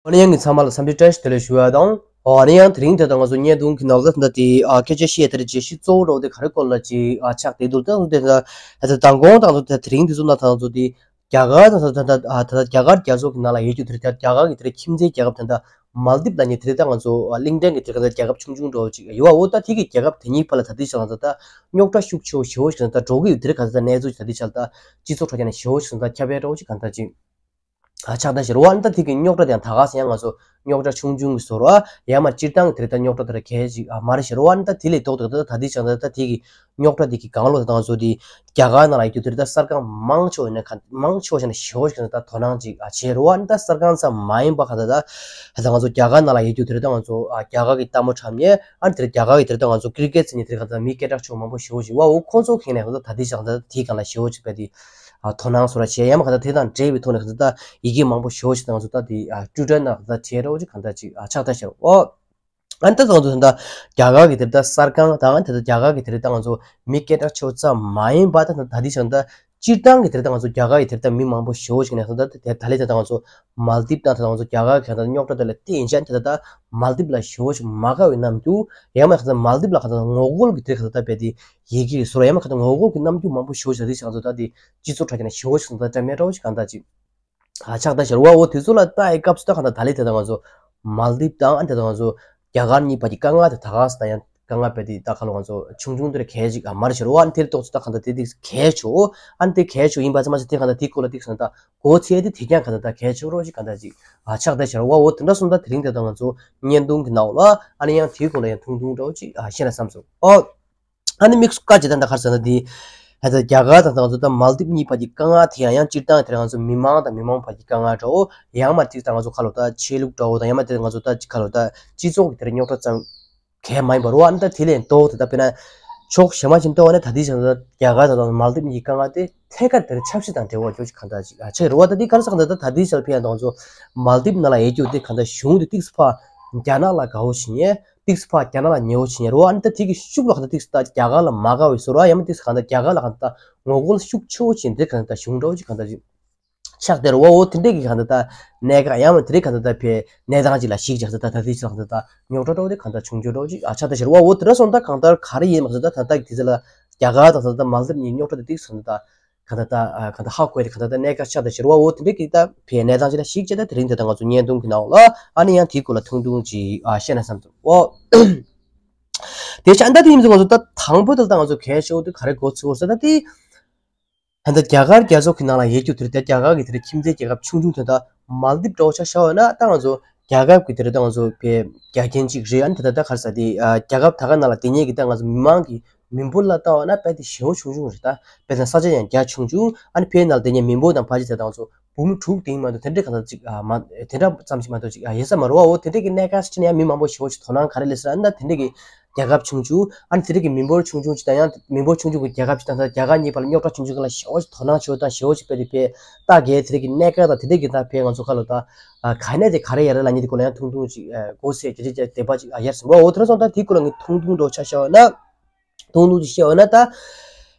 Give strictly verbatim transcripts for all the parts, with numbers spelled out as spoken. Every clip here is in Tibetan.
ཨ་ནི་ཡང་ངས་ཚང་མ་ལ་འཚམས་འདྲི་བཀྲ་ཤིས་བདེ་ལེགས་ཞུ་ཡ་དང་། ཨ་ནི་ཡང་དེ་རིང་དེ་དང་ང་ཚོ་བརྙན་ཐུང་གི་ནང་ལ་ད་དེ་ཨ་སྐད་ཆ་བཤད་དེར་བརྗོད་གཞི་གཙོ་བོ་འདྲ་བོ་དེ་ག་རེ་སྐོར་ལ་ཅིག་ཨ་ཆགས་བསྡད་འདུག་ད་དེ་ད་ད་མདང་དགོང་དང་ཚོ་དེ་དེ་རིང་དེ་ཚོ་ན་ད་ང་ཚོ་དེ་རྒྱ་གར་དང་ད་ད་ད་ད་རྒྱ་གར་རྒྱ་མཚོ་གི་ནང་ལ་ཡོད་རྒྱུ་དེ་རྒྱ་གར་གི་དེ་ཁྱིམ་མཚེས་རྒྱལ་ཁབ་དེ་འདྲ་མལ་དིབ་ལ་ཉེ་དེ་ད་ང་ཚོ་གླིང་ཕྲན་གི་དེ་ག་ད་རྒྱལ་ཁབ་ཆུང་ཆུང་འདྲ་བོ་ཅིག་ཡོད་པ། འོ་ད་དེ་གི་རྒྱལ་ཁབ་དེ་གཉིས་བར་ལ་ད་དེ་ཆ་ལ་ད་ད་རྙོག་དྲ་ཤུགས་ཆེ་བོ་ཞེ་བོ་ཞིག་ད་འགྲོ་གི་ཡོད། དེ་ག་ད་གནས་ཚུལ་ད་དེ་ཆ་ལ་ད་སྤྱི་ཚོགས་ཁྲོད་ཀྱང་ཞེ་བོ་ཞིག་ད་ཁྱབ་པའི་འདྲ་བོ་ཅིག་ག་ད་ཅིག་ཨ་ཆགས་ད་ཤར་བ་ཨ་ནི་ད་དེ་གི་རྙོག་དྲ་དེ་ཡང་ད་ག་སེ་ཡང་ང་ཚོ་རྙོག་དྲ་ཆུང་ཆུང་གི་བཟོ་འདྲ་ཡང་མ་སྤྱིར་བཏང་གི་དེ་རེད། ད་རྙོག་དྲ་དེ་ར་གལ་ཅིག་ཨ་མ་རེད་ཤར་བ་ཨ་ནི་ད་དེ་ལས་ལྡོག་ཏུ་ད་ད་དེ་ཆགས་ད་ད་དེ་གི་རྙོག་དྲ་དེ་གི་སྒང་ལོགས་ད་ང་ཚོ་དེ་རྒྱ་གར་ནང་ལ་ཡོད་རྒྱུ་དེ་རེད། ད་གསར་ཁང་མང་ཆེ་བ་ཡིན་ན་ག་མང་ཆེ་བ་ཞིག་ན་ཞེ་བོ་ཞིག་ད་དོ་སྣང་ཅིག་ཨ་བྱེད་རོ་ཨ་ནི་ད་གསར་ཁང་ཙམ་མ་ཡིན་པ་ག་ད་ད་ད་ང་ཚོ་རྒྱ་གར་ནང་ལ་ཡོད་རྒྱུ་དེ་རེད། ད་ང་ཚོ་ཨ་རྒྱ་གར་གི་ལྟད་མོ་འཁྲབ་མཁན་ཨ་ནི་དེ་རེད། རྒྱ་གར་གི་དེ་རེད། ད་ང་ཚོ་ཀྲི་ཀེ་ཊི་ཟེར་མཁན་དེ་རེད། ག་ད་མི་སྐད་གྲགས་ཆེ་བ་མང་པོ་ཞེ་བོ་ཞིག་ཡོད་པ། འོ་ཁོང་ཚོ་གི་ནས་ག་ད་ད་དེ་ཆགས་ད་ད་དེའི་སྒང་ལ་ཞེ་བོ་ཞིག་དཔེ་དེ། ཨ་དོ་སྣང་བཟོ་འདྲ་བྱས་ཡང་མ་ག་ད་དེ་དང་འབྲེལ་བའི་ཐོག་ནས་ག་ད་ད་ཡི་གེ་མང་པོ་ཞེ་བོ་ཞིག་ད་ང་ཚོ་ད་དེ་ཨ་ཊུའི་ཊར་ནང་ག་ད་བྲིས་འདྲ་བོ་ཅིག་ག་ད་ཅིག་ཨ་ཆགས་ད་ཤར་བ། ཨ་ནི་ད་ང་ཚོ་ད་རྒྱ་གར་གི་དེ་ད་གསར་ཁང་དང་ཨ་ནི་ད་རྒྱ་གར་གི་དེ་རེད། ད་ང་ཚོ་མི་སྐད་གྲགས་ཆེ་བ་ཙམ་མ་ཡིན་པ་ད་ད་དེ་ཆགས་ད་སྤྱིར་བཏང་གི་དེ་རེད། ད་ང་ཚོ་རྒྱ་གར་གི་དེ་རེད། ད་མི་མང་པོ་ཞེ་བོ་ཞིག་ནས་ད་ད་ད་ད་ལས་ད་ད་ང་ཚོ་མལ་དིབ་དང་ད་ད་ང་ཚོ་རྒྱ་གར་གི་ད་རྙོག་དྲ་དེ་ལ་བལྟས་ཡིན་ཅན་དེ་ད་ད་མལ་དིབ་ལ་ཞེ་བོ་ཞིག་མ་དགའ་བའི་རྣམ་འགྱུར་ཡང་མ་ག་ད་མལ་དིབ་ལ་ག་ད་ངོ་རྒོལ་གི་དེ་ག་ད་ད་དཔེ་དེ་ཡི་གེ་བཟོ་འདྲ་ཡང་མ་ག་ད་ངོ་རྒོལ་གི་རྣམ་འགྱུར་མང་པོ་ཞེ་བོ་ཞིག་ད་དེ་ཆགས་ད་ད་དེ་སྤྱི་ཚོགས་ཁྲོད་ཀྱི་ནས་ཞེ་བོ་ཞིག་ད་འདྲ་མེད་འདྲ་བོ་ཞིག་ག་ད་ཅིག་ཨ་ཆགས་ད་ཤར་བ། འོ་དེ་ཚོ་ལ་ལྟ་ཡི་སྐབས་སུ་ད་ག་ད་ད་ལས་དེ་ད་ང་ཚོ་མལ་དིབ་དང་ཨ་ནི་དེ་ད་ང་ཚོ་རྒྱ་གར་གཉིས་བར་གྱི་དཀའ་ངལ་དེ་ད་ག་ས་ད་ཡང་དཀའ་ངལ་དཔེ་དེ་ད་ག་ལ་ང་ཚོ་ཆུང་ཆུང་དེ་ར་གལ་ཅིག་ཨ་མ་རེད་ཤར་བ། ཨ་ནི་དེ་ར་ཏོག་ཙམ་ད་ག་ད་དེ་དེ་གལ་ཆེ་བོ་ཨ་ནི་དེ་གལ་ཆེ་བོ་ཡིན་པ་ཙམ་མ་ཟད་དེ་ག་ད་དེ་སྐོར་ལ་ཏིག་སོང་ད་གོ་ཚེ་དེ་དེ་ཀྱང་ག་ད་ད་གལ་ཆེ་བོ་རོ་ཅིག་ག་ད་ཅིག་ཨ་ཆགས་ད་ཤར་བ། འོ་དེ་འདྲ་སོང་ད་དེ་རིང་དེ་ད་ང་ཚོ་བརྙན་ཐུང་གི་ནང་ལ་ཨ་ནི་ཡང་དེའི་སྐོར་ལ་ཡང་ཐུང་ཐུང་འདྲ་བོ་ཅིག་ཨ་བཤད་ན་བསམ་སོང་། འོ། ཨ་ནི་དམིགས་སུ་བཀར་བྱས་ད་ད་ག་རེ་ཟེར་ན་དེ། ད་ལྟ་རྒྱ་གར་དང་ད་ང་ཚོ་ད་མལ་དིབ་གཉིས་བར་གྱི་དཀའ་ངལ་དེ་ཡང་ཡང་སྤྱིར་བཏང་དེ་རིང་ང་ཚོ་མི་མང་དང་མི་མང་བར་གྱི་དཀའ་ངལ་འདྲ་བོ་ཡང་མ་གཅིག་ད་ང་ཚོ་ཁ་ལོ་ད་ཆོས་ལུགས་འདྲ་བོ་དང་ཡང་མ་དེ་ང་ཚོ་ད་ཁ་ལོ་ད་སྤྱི་ཚོགས་ཀྱི་དེ་རིང་རྙོག་དྲ་ཙམ་གས་མ་ཡིན་པ་རོ། ཨ་ནི་ད་དེ་ལས་ལྡོག་སྟེ་ད་དཔེར་ན་ཕྱོགས་གཞན་མ་ཞིག་ལྟ་བ་ན་ད་དེ་བཞིན་ད་རྒྱ་གར་དང་ད་མལ་དིབ་གཉིས་ཀྱི་དཀའ་ངལ་དེ་ཐད་ཀར་དེ་རིང་ཆབ་སྲིད་དང་འབྲེལ་བ་ཡོད་ཅིག་ག་ད་ཅིག་ཨ་ཆགས་རེད་བ། ད་དེ་ག་རེ་ཟེར་ག་ད་ད་དེ་ཞལ་ཕེ་ཡང་ད་ང་ཚོ་མལ་དིབ་ནང་ལ་ཡོད་རྒྱུ་དེ་ག་ད་གཞུང་དེ་ཏིག་ཙམ་ཕ་རྒྱ་ནག་ལ་དགའ་བོ་བྱེད་མཁན། ཏིག་ཙམ་ཕ་རྒྱ་ནག་ལ་ཉེ་བོ་བྱེད་མཁན་རོ། ཨ་ནི་ད་དེ་གི་ཤུགས་ལ་ག་ད་ཏིག་ཙམ་ད་རྒྱ་གར་ལ་མ་དགའ་བའི་བཟོ་འདྲ་ཡང་མ་ཏིག་ཙམ་ག་ད་རྒྱ་གར་ལ་ག་ད་ངོ་རྒོལ་ཤུགས་ཆེ་བོ་བྱེད་འདི་ག་ད་གཞུང་འདྲ་བོ་ཅིག་ག་ད་ཅིག་ཆགས་བསྡད་རོ། འོ་དེ་འདྲས་ཀྱི་ག་ད་ད་གནད་འགག་ཡང་མ་དེ་རིང་ག་ད་ད་ཕེ་གནས་སྟངས་ཅིག་ལ་གཞིགས་བྱས་ད་ད་ད་ཏིག་ཙམ་ག་ད་ད་རྙོག་དྲ་འདྲ་བོ་དེ་ག་ད་བྱུང་རྒྱུ་འདྲ་བོ་ཅིག་ཨ་ཆགས་བསྡད་ཤར་བ། འོ་དེ་འདྲ་སོང་ད་གང་ལྟར་ག་རེ་ཡིན་མ་ཟེར་ད་ད་ད་གི་དེ་ཚེ་ལ་རྒྱ་གར་དང་ད་ད་མལ་དིབ་གཉིས་རྙོག་དྲ་དེ་ཏིག་ཙམ་ད་ག་ད་ད་ཨ་ག་ད་ཧ་གོ་ཡ་དེ་ག་ད་ད་གནད་འགག་ཆགས་བསྡད་ཤར་བ། འོ་དེ་འདྲས་ཀྱི་ད་ཕེ་གནས་སྟངས་ཅིག་ལ་གཞིགས་བྱས་ད་དེ་རིང་དེ་ད་ང་ཚོ་བརྙན་ཐུང་གི་ནང་ལ་ཨ་ནི་ཡང་དེའི་སྐོར་ལ་ཐུང་ཐུང་ཅིག་ཨ་བཤད་ན་བསམ་སོང་། འོ་དེ་བྱས་ཨ་ནི་ད་དེ་ཡིན་ཙང་ང་ཚོ་ད་དང་པོ་དེ་ལ་ད་ང་ཚོ་གལ་ཆེ་བོ་དེ་ག་རེ་གོ་ཚུལ་བོར་ས་ད་དེ། ད་ལྟ་རྒྱ་གར་རྒྱ་མཚོ་གི་ནང་ལ་ཡོད་རྒྱུ་དེ་རེད། ད་རྒྱ་གར་གི་དེ་རེད་ཁྱིམ་མཚེས་རྒྱལ་ཁབ་ཆུང་ཆུང་དེ་ད་མལ་དིབ་འདྲ་བོ་ཆ་བཞག་པ་ཡིན་ན་ད་ང་ཚོ་རྒྱལ་ཁབ་ཀྱི་དེ་རེད་ད་ང་ཚོ་བའི་རྒྱ་ཁྱོན་གཅིག་རེད། ཨ་ནི་དེ་ད་ད་ག་རེ་ཟེར་དེ་ཨ་རྒྱལ་ཁབ་ད་ག་ནང་ལ་དེ་ཉིད་ཀྱི་ད་ང་ཚོ་མི་མང་གི་མི་འབོར་ལ་ལྟ་བ་ན་དཔེ་དེ་ཞེ་བོ་ཆུང་ཆུང་རེད། ད་དཔེ་ད་ས་ཆ་ཡང་རྒྱ་ཆུང་ཆུང་ཨ་ནི་བའི་ནང་ལ་དེ་ཉིད་མི་འབོར་དང་ཕལ་ཆེར་དེ་ད་ང་ཚོ་བུ་མོ་དྲུག་དེ་ཡིན་མ་གཏོགས་དེ་འདྲས་གང་ལྟར་ཅིག་ཨ་མ་དེ་འདྲ་ཙམ་ཞིག་མ་གཏོགས་ཅིག་ཨ་ཡོད་ས་མ་རེད་བ། འོ་དེ་འདྲས་ཀྱི་གནད་འགག་ཞིག་ཕྲད་ན་ཡང་མི་མང་པོ་ཞེ་བོ་ཞིག་དོ་སྣང་ག་རེ་སླེབས་ས་ཨ་ནི་ད་དེ་འདྲས་ཀྱི་རྒྱལ་ཁབ་ཆུང་ཆུང་ཨ་ནི་དེ་འདྲས་ཀྱི་མི་འབོར་ཆུང་ཆུང་ཅིག་དང་ཡང་མི་འབོར་ཆུང་ཆུང་གི་རྒྱལ་ཁབ་ཅིག་དང་ད་རྒྱ་གར་གཉིས་བར་ལ་རྙོག་དྲ་ཆུང་ཆུང་ག་ལ་ཞེ་བོ་ཞིག་དོ་སྣང་ཆེ་བོ་དང་ཞེ་བོ་ཞིག་དཔེ་དེ་བས་ད་གའི་དེ་འདྲས་ཀྱི་གནད་འགག་དང་དེ་འདྲས་ཀྱི་ད་བས་ང་ཚོ་ཁ་ལོ་ད་ཨ་ག་ནས་དེ་ག་རེ་ཡར་ལ་ཉེ་དེ་སྐོར་ལ་ཡང་ཐུང་ཐུང་ཅིག་ཨ་གོ་སེ་རྒྱ་ཆེ་རྒྱ་དེ་པ་ཅིག་ཨ་ཡར་སོང་བ། འོ་དེ་འདྲ་སོང་ད་དེ་སྐོར་ལ་ངས་ཐུང་ཐུང་འདྲ་བོ་ཆ་བཞག་པ་ན། ཐུང་ཐུང་ཅིག་བཤད་འོ་ན་ད།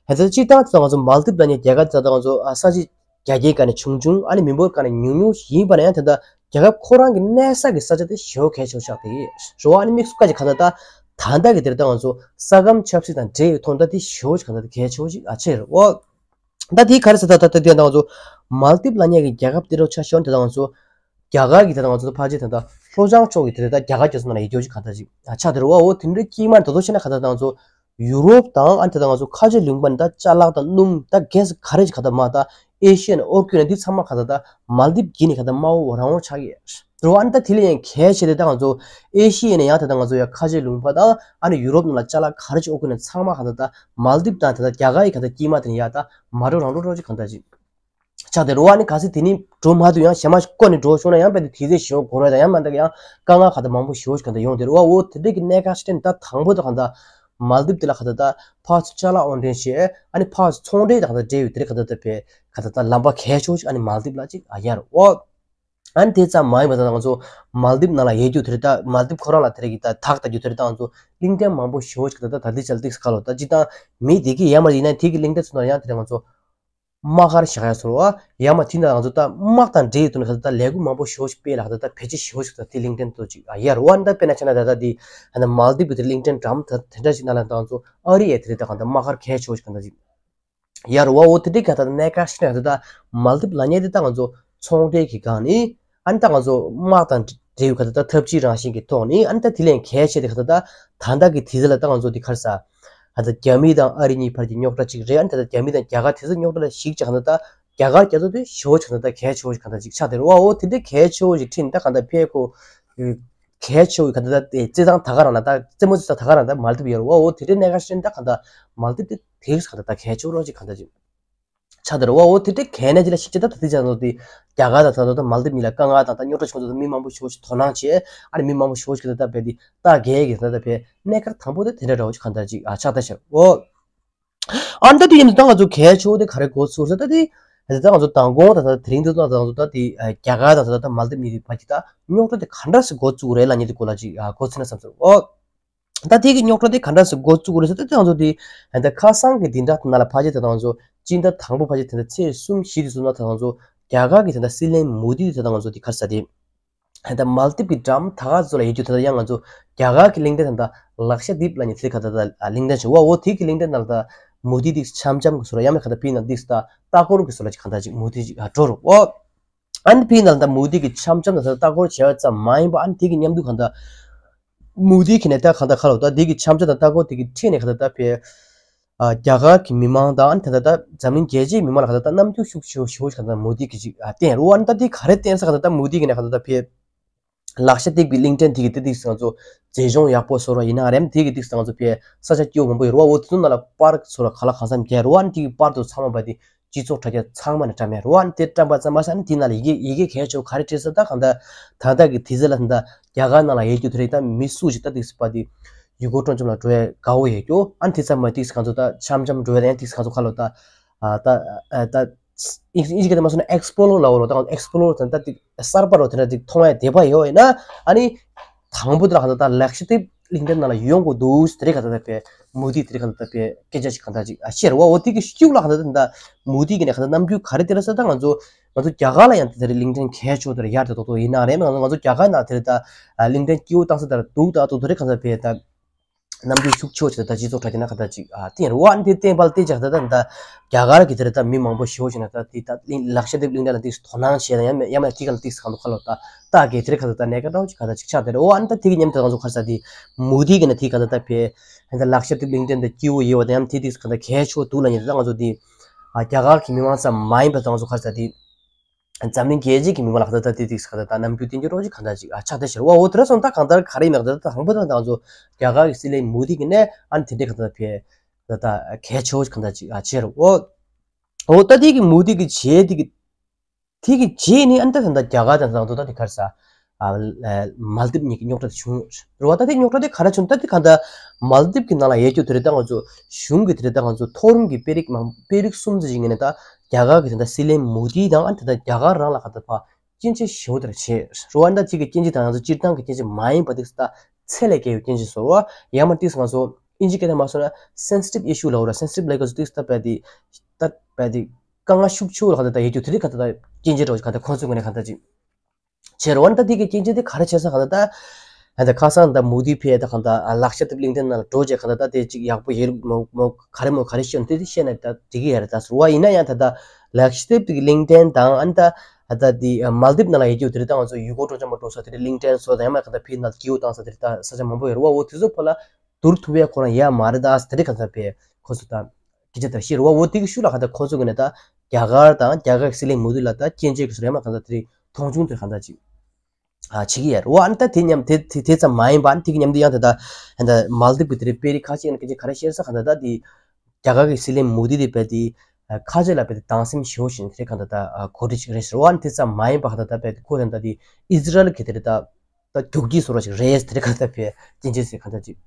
ཧེ་ད་སྤྱིར་བཏང་ད་ང་ཚོ་མལ་དིབ་ལ་ནི་རྒྱ་གར་ད་ལྟ་ང་ཚོ་ཨ་ས་ཆ་རྒྱ་སྐྱེད་ག་ནས་ཆུང་ཆུང་ཨ་ནི་མི་འབོར་ག་ནས་ཉུང་ཉུང་ཡིན་པ་ན་ཡང་ད་ལྟ་རྒྱལ་ཁབ་ཁོ་རང་གི་གནས་ས་གི་ས་ཆ་དེ་ཞེ་པོ་གལ་ཆེ་བོ་ཆགས་ཏེ་རེད་བ། ཨ་ནི་དམིགས་སུ་བཀར་གྱི་ག་ད་ད་ད་ལྟ་གི་དེར་ད་ང་ཚོ་ས་ཁམས་ཆབ་སྲིད་དང་འབྲེལ་བའི་ཐོག་ད་དེ་ཞེ་པོ་ཞིག་ག་ད་ད་གལ་ཆེ་བོ་ཞིག་ཨ་ཆེ་རེད་བ། ད་དེ་ག་རེ་ཟེར་ད་ད་ད་དེ་ད་ང་ཚོ་མལ་དིབ་ལ་ཉེ་གི་རྒྱལ་ཁབ་དེ་རུ་ཆ་ཤོར་ད་ད་ང་ཚོ་རྒྱ་གར་གྱི་ད་ང་ཚོ་ཕལ་ཆེར་ད་ལྟ་ལྷོ་བྱང་ཕྱོགས་ཀྱི་དེ་ད་རྒྱ་གར་རྒྱ་མཚོ་ནང་ལ་ཡོད་རྒྱུ་ཞིག་ག་ད་ཞིག་ཆགས་དེ་རུ་བ། འོ་དེ་འདྲའི་དཀྱིལ་མ་ད་དོ་ཆེ་ན་ག་ད་ད་ང་ཚོ་ཡུ་རོབ་དང་ཨ་ནི་ད་ད་ང་ཚོ་ཁ་ཆེ་ལུང་པ་ནི་ད་ཅ་ལག་དང་སྣུམ་ད་གེ་སི་ག་རེ་ཞིག་ག་ད་མ་ད་ཨེ་ཤི་ཡ་ནས་ཨོ་རྒྱུ་ནས་འདི་ཚང་མ་ག་ད་ད་མལ་དིབ་བརྒྱུད་ནས་ག་ད་དམའ་བོ་རང་བོ་ཆགས་ཀྱི་རེད་བ། ཨ་ནི་ད་དེ་ལས་ཡང་གལ་ཆེ་དེ་ད་ང་ཚོ་ཨེ་ཤི་ཡ་ནས་ཡང་ད་ད་ང་ཚོ་ཡ་ཁ་ཆེ་ལུང་པ་དང་ཨ་ནི་ཡུ་རོབ་ནང་ལ་ཅ་ལག་ག་རེ་ཞིག་ཨོ་རྒྱུ་ནས་ཚང་མ་ག་ད་ད་མལ་དིབ་དང་ད་ད་རྒྱ་གར་ཡི་ག་ད་དཀྱིལ་མ་དེ་ནས་ཡ་ད་མ་འགྲོ་རང་འགྲོ་འགྲོ་ཅིག་ག་ད་ཅིག་ཆགས་ཏེ་རེད་བ། ཨ་ནི་གལ་སྲིད་དེ་ནས་འགྲོ་མ་ཐུབ་ཡང་གཞན་མ་ཞིག་བསྐོ་ནས་འགྲོ་བྱུང་ན་ཡང་དཔེ་དེ་དུས་ཚོད་ཞེ་པོ་འགོར་བ་དང་ཡང་མ་འདྲ་ཡང་དཀའ་ངལ་ག་ད་མང་པོ་ཞེ་པོ་ཞིག་ག་ད་ཡོང་དེ་རེད་བ། འོ་དེ་འདྲས་ཀྱི་གནད་འགག་ཞིག་དྲན་ད་དང་པོ་དེ་ག་ད་མལ་དིབ་དེ་ལ་ག་ད་ད་ཕར་ཚུར་ཅ་ལག་དབོར་འདྲེན་བྱས་ཨ་ནི་ཕར་ཚུར་ཚོང་འབྲེལ་དང་ག་ད་འབྲེལ་ཡོད་དེ་རེད། ག་ད་ད་དཔེ་ག་ད་ད་ལམ་པ་གལ་ཆེ་བོ་ཞིག་ཨ་ནི་མལ་དིབ་ལ་ཅིག་ཨ་ཡར་འོ། ཨ་ནི་དེ་ཙམ་མ་ཡིན་པ་ད་ང་ཚོ་མལ་དིབ་ནང་ལ་ཡོད་རྒྱུ་དེ་རེད། ད་མལ་དིབ་ཁོ་རང་ལ་དེ་རེད་ཀྱི་ད་ཐག་ད་རྒྱུ་དེ་རེད། ད་ང་ཚོ་གླིང་ཕྲན་མང་པོ་ཞེ་པོ་ཞིག་ག་ད་ད་དེ་ཅལ་ཏིག་སི་ཁ་ལོ་ད་ཅི་ད་མི་དེ་གི་ཡ་མ་ཡིན་ན་དེ་གི་གླིང་ཕྲན་ཚོ་ནང་ཡང་དེ་རེད་ང་ཚོ། དམག་སྒར་བཞག་ཡ་སོ་ར་བ། ཡང་མ་དེ་ན་ང་ཚོ་ད་དམག་དང་འབྲེལ་ཡོད་དུ་ན་ཁ་ད་ལས་འགུལ་མང་པོ་ཞོ་ཞིག་སྤེལ་ལ་ཁ་ད་ད་བེད་སྤྱོད་ཞོ་ཞིག་ད་དེ་གླིང་ཕྲན་དུ་ཅིག་ཡར་བ་འདྲ་དཔེར་ན་ཆ་ན་ད་ད་དེ་ཧ་ན་མལ་དིབ་གི་དེ་གླིང་ཕྲན་འགྲམ་ད་དེ་འདྲ་ཞིག་ན་ལ་ད་ང་ཚོ་ཨ་རི་ཡ་དེ་རེད་ད་གང་ད་དམག་སྒར་གལ་ཆེ་བོ་ཞིག་གང་ད་ཅིག་ཡར་བ་འོ་དེ་འདྲའི་ག་ད་གནད་འགག་ཞིག་ན་ད་ད་མལ་དིབ་ལ་ཉེ་དེ་ད་ང་ཚོ་ཚོང་འབྲེལ་གི་སྒང་ནི་ཨ་ནི་ད་ང་ཚོ་དམག་དང་འབྲེལ་ཡོད་ག་ད་ད་འཐབ་ཇུས་རང་བཞིན་གི་ཐོག་ནི་ཨ་ནི་ད་དེ་ལས་གལ་ཆེ་དེ་ག་ད་ད་ད་ད་གི་དེ་ཚོ་ལ་ད་ང་ཚོ་དེ་གར་ས། ད་ལྟ་རྒྱ་མི་དང་ཨ་རི་གཉིས་བར་གྱི་རྙོག་དྲ་གཅིག་རེད། ཨ་ནི་ད་ལྟ་རྒྱ་མི་དང་རྒྱ་གར་དེ་ཚོ་རྙོག་དྲ་ལ་ཞིག་ཅིག་གང་ལྟར་ད་རྒྱ་གར་རྒྱ་མཚོ་དེ་ཞེ་བོ་ཅིག་གང་ལྟར་གལ་ཆེ་བོ་ཞིག་གང་ལྟར་ཅིག་ཆགས་དེ་རེད་བ། འོ་དེ་འདྲའི་གལ་ཆེ་བོ་ཞིག་ཁྲིད་ནས་ད་གང་ལྟར་ཕེ་ཁོ་གལ་ཆེ་བོ་གང་ལྟར་ད་རྩེད་ཐང་ད་ག་རང་ལ་ད་རྩེད་མོ་རྩེ་ཐང་ད་ག་རང་ད་མལ་དིབ་ཡོད་རེད་བ། འོ་དེ་འདྲའི་གནད་འགག་ཞིག་ད་གང་ལྟར་མལ་དིབ་དེ་དེ་གང་ལྟར་ད་གལ་ཆེ་བོ་ཅིག་གང་ལྟར་ཅིག་ཆགས་དེ་རེད་བ། འོ་དེ་འདྲའི་གལ་གནད་ཅིག་ལ་ཞིག་ཅིག་ད་ད་དེ་ཅག་ནོ་དེ་རྒྱ་གར་དང་ད་ད་ད་མལ་དིབ་གཉིས་ལ་དཀའ་ངལ་དང་ད་རྙོག་དྲ་བྱུང་ཚོ་ད་མི་མང་པོ་ཞེ་བོ་ཞིག་དོ་སྣང་བྱས། ཨ་ནི་མི་མང་པོ་ཞེ་བོ་ཞིག་ད་ད་བས་དེ་ད་གལ་གི་ད་ད་བས་གནད་འགག་དང་པོ་དེ་དེ་འདྲ་འདྲ་བོ་ཅིག་གང་ལྟར་ཅིག་ཨ་ཆགས་ད་ཤར་འོ། ཨ་ནི་ད་དེ་ཡིན་དུས་ད་ང་ཚོ་གལ་ཆེ་བོ་དེ་ག་རེ་འགོ་ཚུགས་ཟེར་ད་དེ། ད་ད་ང་ཚོ་མདང་དགོང་ད་ད་དེ་རིང་དུ་ད་ད་ང་ཚོ་ད་དེ་རྒྱ་གར་དང་ད་ད་མལ་དིབ་གཉིས་བར་གྱི་ད་རྙོག་དྲ་དེ་ག་འདྲ་སེ་འགོ་བཙུགས་རེད་ལབ་མཁན་དེ་སྐོར་ལ་ཅིག་འགོ་ཚུགས་ན་བསམ་ཚུལ་འོ། ད་དེ་གི་རྙོག་དྲ་དེ་ག་འདྲ་སེ་འགོ་བཙུགས་རེད་ཟེར་ད་དེ་ང་ཚོ་དེ་ད་ཁ་སང་གི་དེ་འདྲ་ད་ན་ལ་ཕལ་ཆེར་ད་ད་ང་ཚོ་སྤྱི་ཟླ་དང་པོ་ཕལ་ཆེར་དེ་འདྲ་ཚེས་གསུམ་བཞི་དེ་ཚོ་ན་ད་ང་ཚོ་རྒྱ་གར་གི་དེ་འདྲ་སྲིད་བློན་མོ་དི་དེ་ད་ང་ཚོ་དེ་ག་རེ་ཟེར་དེ། ད་མལ་དིབ་ཀྱི་འགྲམ་ད་ག་ཚོ་ལ་ཡོད་རྒྱུ་ད་ལྟ་ཡང་ང་ཚོ་རྒྱ་གར་གྱི་གླིང་ཕྲན་ད་ལྟ་ལག་ཤ་དིབ་ལ་ཉེ་ཚེ་ག་ད་ད་གླིང་ཕྲན་བྱུང་བ་འོ་དེ་གི་གླིང་ཕྲན་ནང་ད་མུ་དི་དིག་འཆམ་འཆམ་གི་སོ་ར་ཡང་མེད་ག་ད་ཕི་ན་དིག་ད་ལྟ་སྐོར་གི་སོ་ར་ཅིག་ག་ད་ཅིག་མུ་དི་ཅིག་འགྲོ་རུ་འོ། ཨ་ནི་ཕི་ན་ད་མུ་དི་གི་འཆམ་འཆམ་ད་ལྟ་སྐོར་བྱས་པ་ཙམ་མ་ཡིན་པ་ཨ་ནི་དེ་གི་མཉམ་དུ་ག་ད་མུ་དི་གི་ནས་ད་ག་ད་ཁ་ལོ་ད་དེ་གི་འཆམ་འཆམ་ད་ལྟ་སྐོར་དེ་གི་ཁྲིད་ནས་ག་ད་ད་ཕི། རྒྱ་གར་གྱི་མི་མང་དང་ད་ལྟ་འཛམ་གླིང་རྒྱལ་སྤྱིའི་མི་མང་ལ་ད་ལྟ་རྣམ་འགྱུར་ཤུགས་ཆེ་ཤོས་ཤིག་ད་ལྟ་མོ་དི་གིས་ཅིག་བསྟན་རུ་བ་ད་ལྟ་ག་རེ་བསྟན་ས་ག་ད་ལྟ་མོ་དི་གིས་ནས་ག་ད་ལྟ་ཕེ་ལག་ཤ་དེབ་ཀྱི་གླིང་ཕྲན་དེ་གི་དེ་དིག་སང་ཚོ་མཛེས་ལྗོངས་ཡག་པོ་བཟོ་ར་ཡིན་ན་རེམ་དེ་གི་དིག་སང་ཚོ་ཕེ་ས་ཆ་སྐྱིད་པོ་མང་པོ་ཡོད་རུ་བ་འོ་དེ་ཚོ་ནང་ལ་པར་བཟོ་ར་ག་ལ་གང་འཚམ་རྒྱག་རུ་བ་དེ་གི་པར་དུ་ཚང་མ་བ་དེ་སྤྱི་ཚོགས་དྲ་རྒྱ་ཚང་མ་ནས་བཀྲམ་ཡ་རུ་བ་དེ་བཀྲམ་པ་ཙམ་མ་ཟད་ནས་དེ་ནང་ལ་ཡི་གེ་ཡི་གེ་གལ་ཆེ་བ་ག་རེ་བྲིས་ས་ད་གང་ད་ད་ལྟ་གི་དེ་ཚོ་ལ་ད་ལྟ་རྒྱ་གར་ནང་ལ་ཡོད་རྒྱུ་དེ་རེད་ད་མི་སུ་ཞིག་ད་དིག་སི་པ་དེ། ཡུལ་སྐོར་སྤྲོ་འཆམ་ལ་འགྲོ་ཡ་དགའ་བོ་ཡོད་རྒྱུ། ཨ་ནི་དེ་ཚང་མ་ཏིག་སི་གང་ཚོ་ད་འཆམ་འཆམ་འགྲོ་ཡ་ཡང་ཏིག་སི་གང་ཚོ་ཁ་ལོ་ད། ཨ་ད་ཨ་ད་ཨིན་ཨིན་ཇི་སྐད་དུ་མ་སོང་ན་ཨེགས་པོ་ལོར་ལ་འོ་རོ་ད་ཨེགས་པོ་ལོར་ད་ད་ཏིག་གསར་པ་རོ་དེ་འདྲ་ཏིག་མཐོང་ཡ་དེ་པ་ཡོད་ཡིན་ན་ཨ་ནི། དང་པོ་དེ་ལ་གང་ད་ད་ལེགས་ཤི་ཏིབ་གླིང་ཕྲན་ནང་ལ་ཡོང་དགོས་འདུག་དེ་རེད་གང་ད་ད་པའི་མུ་ཏིག་དེ་རེད་གང་ད་ད་པའི་སྐད་ཆ་ཞིག་གང་ད་ཅིག་ཨ་ཤེར་བ་འོ་དེ་གི་ཤུགས་ལ་གང་ད་ད་ད་མུ་ཏིག་གི་ནས་གང་ད་རྣམ་འགྱུར་ག་རེ་དེ་རེད་ས་ད་ང་ཚོ་ང་ཚོ་རྒྱ་གར་ལ་ཡང་དེ་རེད་གླིང་ཕྲན་གལ་ཆེ་དེ་རེད་ཡར་དེ་ཏོག་ཏོག་ཡིན་ན་རེད་ང་ཚོ་རྒྱ་གར་ནང་དེ་རེད་ད་གླིང་ཕྲན་སྐྱིད་པོ་བཏང་ས་དེ་རེད་འདུག་ད་ཏོག་ཏོག་རེད་གང་ད་པའི་ད། རྣམ་འགྱུར་ཤུགས་ཆེ་ད་སྤྱི་ཚོགས་དྲ་རྒྱ་ན་ག་ད་ཅིག་ཨ་བསྟན་རུ་བ་འདི་བསྟན་པ་ལ་བལྟས་ཀྱང་ད་ད་ད་རྒྱ་གར་གྱི་དེར་ད་མི་མང་པོ་ཞེ་པོ་ཞིག་ན་ད་དེ་ད་གླིང་ལག་ཤ་དེབ་གླིང་ཕྲན་ལ་དེ་དོ་སྣང་བྱས་ད་ཡང་ཡང་མ་དེ་ག་ལ་དེ་གང་དུ་ཁ་ལོ་ད་ད་གེ་དེར་ག་ད་ད་གནས་ཀ་འདྲ་ཅིག་ག་ད་ཅིག་ཆགས་དེ་རུ་བ་འདི་ད་དེ་གི་མཉམ་དུ་ང་ཚོ་ཁར་ས་དེ་མུ་དི་གི་ན་དེ་ག་ད་ད་ཕེ་ད་ལག་ཤ་དེབ་གླིང་ཕྲན་ད་སྐྱིད་པོ་ཡོད་བ་ད་ཡང་དེ་དེ་ག་ད་གལ་ཆེ་བ་འདུག་ལ་ཉེ་ད་ང་ཚོ་དེ་ཨ་རྒྱ་གར་གྱི་མི་མང་ཙམ་མ་ཡིན་པ་ད་ང་ཚོ་ཁར་ས་དེ། འཛམ་གླིང་རྒྱལ་སྤྱི་གི་མི་མང་ལ་ད་ལྟ་དེ་དེ་ག་ད་ལྟ་རྣམ་འགྱུར་བསྟན་གྱི་རོགས་ཅིག་གང་ལྟར་ཅིག་ཨ་ཆགས་བསྡད་ཤར་བ་འོ་དེ་ར་སོང་ད་གང་ལྟར་ག་རེ་ཡིན་ན་ད་ལྟ་དང་པོ་ད་ང་ཚོ་རྒྱ་གར་གྱི་སྲིད་བློན་མོ་དི་གི་ནས་ཨ་ནི་དེ་འདྲའི་གང་ལྟར་ཕེ་ད་ལྟ་གལ་ཆེ་བོ་གང་ལྟར་ཅིག་ཨ་བྱས་རོགས་འོ། འོ་ད་དེ་གི་མོ་དི་གི་བྱས་དེ་གི་དེ་གི་རྗེས་ནི་ཨ་ནི་ད་ད་ལྟ་རྒྱ་གར་དང་ད་ལྟ་དེ་གར་ས་ཨ་མལ་དིབ་གཉིས་ཀྱི་རྙོག་དྲ་དེ་བྱུང་རེད་བ། ད་དེ་རྙོག་དྲ་དེ་ག་རེ་བྱུང་ད་དེ་གང་ལྟར་མལ་དིབ་གི་ནང་ལ་ཡོད་རྒྱུ་དེ་རེད་ད་ང་ཚོ་གཞུང་གི་དེ་རེད་ད་ང་ཚོ་མཐོ་རིམ་གྱི་དཔོན་རིགས་མང་དཔོན་རིགས་གསུམ་ཙམ་ཞིག་ངེས་ནས་ད། རྒྱ་གར་གྱི་ད་ལྟ་སྲིད་བློན་མོ་དི་དང་ཨ་ནི་ད་ལྟ་རྒྱ་གར་རང་ལ་ག་ད་ཕ་སྐྱོན་བརྗོད་ཞེ་པོ་དེ་འདྲ་བྱས་རེད་བ། ཨ་ནི་ད་ཅིག་གི་སྐྱོན་བརྗོད་དང་ང་ཚོ་སྤྱིར་བཏང་གི་སྐྱོན་བརྗོད་མ་ཡིན་པ་དེ་ད་ཚད་ལས་བརྒལ་བའི་སྐྱོན་བརྗོད་བཟོ་རོགས་ཡང་མ་དེ་ང་ཚོ་ཨིན་ཇི་སྐད་ནས་མ་སོང་ན་སེན་སི་ཊིབ་ཨི་ཤུ་ལབ་ར་སེན་སི་ཊིབ་ལབ་ཀ་ཚོ་དེ་ད་བས་དེ་ད་བས་དེ་དཀའ་ངལ་ཤུགས་ཆེ་བོ་ལ་ག་ད་ད་ཡོད་རྒྱུ་དེ་རིགས་ག་ད་ད་སྐྱོན་བརྗོད་རོགས་ག་ད་ཁོང་ཚོ་ངོས་ནས་ག་ད་ཅིག་བྱས་རེད་བ། ཨ་ནི་ད་དེ་གི་སྐྱོན་བརྗོད་དེ་ག་རེ་བྱས་ས་ག་ད་ད། ཨ་ད་ཁ་སང་ད་མོ་དི་ཕེ་ད་གང་ད་ལག་ཤ་དེབ་གླིང་ཕྲན་ནང་ལ་འགྲོ་བྱས་གང་ད་ད་དེ་ཅིག་ཡག་པོ་ཡེ་རུ་མོ་མོ་ག་རེ་མོ་ག་རེ་ཤེས་ནི་དེ་དེ་ཤེས་ན་ད་དེ་གི་ཡ་རེད་ད་ཟེར་བ་ཡིན་ན་ཡང་ད་ད་ལག་ཤ་དེབ་དེ་གི་གླིང་ཕྲན་དང་ཨ་ནི་ད་ཨ་ད་དེ་མལ་དིབ་ནང་ལ་ཡོད་རྒྱུ་དེ་རེད་ད་ང་ཚོ་ཡུལ་སྐོར་སྤྲོ་འཆམ་པ་འགྲོ་ས་དེ་རེད་གླིང་ཕྲན་སོགས་དང་ཡང་མ་གང་ད་ཕེ་ནང་སྐྱིད་པོ་བཏང་ས་དེ་རེད་ད་ས་ཆ་མང་པོ་ཡོད་རེད་བ། འོ་དེ་ཚོ་ཕོ་ལ་བསྡུར་ཐུབ་ཡ་ཁོ་རང་ཡ་མ་རེད་ད་ཟེར་དེ་རེད་གང་ད་ཕེ་ཁོ་ཚོ་ད་སྐད་ཆ་དེ་ཤེས་རེད་བ། འོ་དེ་གི་ཤུགས་ལ་གང་ད་ཁོ་ཚོ་གི་ནས་ད་རྒྱ་གར་དང་རྒྱ་གར་གི་སྲིད་བློན་མོ་དི་ལ་ད་སྐྱོན་བརྗོད་གི་ཟེར་ཡ་མ་གང་ད་དེ་རེད་མཐོང་ཆུང་དེ་གང་ད་ཅིག་ཨ་བྱེད་ཀྱི་ཡོད་རེད་བ། ཨ་ནི་ད་དེ་མཉམ་དེ་དེ་དེ་ཙམ་མ་ཡིན་པ་ཨ་ནི་དེ་གི་མཉམ་དུ་ཡང་དེ་ད་ད་མལ་དིབ་ཀྱི་དེ་རིང་དཔོན་རིགས་ཁ་ཤས་ཀྱིས་ཁ་ཤས་ཤེས་ས་ག་ད་ད་དེ་རྒྱ་གར་གྱི་སྲིད་བློན་མོ་དི་དེ་བས་དེ་ཁ་ཆེ་ལ་བས་དེ་སྡང་སེམས་ཞེ་པོ་ཞིག་དེ་རིང་ག་ད་ད་གོ་སྒྲིག་ཅིག་རེད་ཟེར་བ། ཨ་ནི་དེ་ཙམ་མ་ཡིན་པ་ག་ད་ད་བས་དེ་ཁོ་དེ་ད་དེ་ཨི་ཛི་རལ་གྱི་དེ་རིང་ད་ད་རྒྱུག་ཁྱི་བཟོ་འདྲ་ཅིག་རེད་ཟེར་དེ་རིང་ག་ད་བས་སྐྱོན་བརྗོད་ཟེར་ག་ད་ཅིག་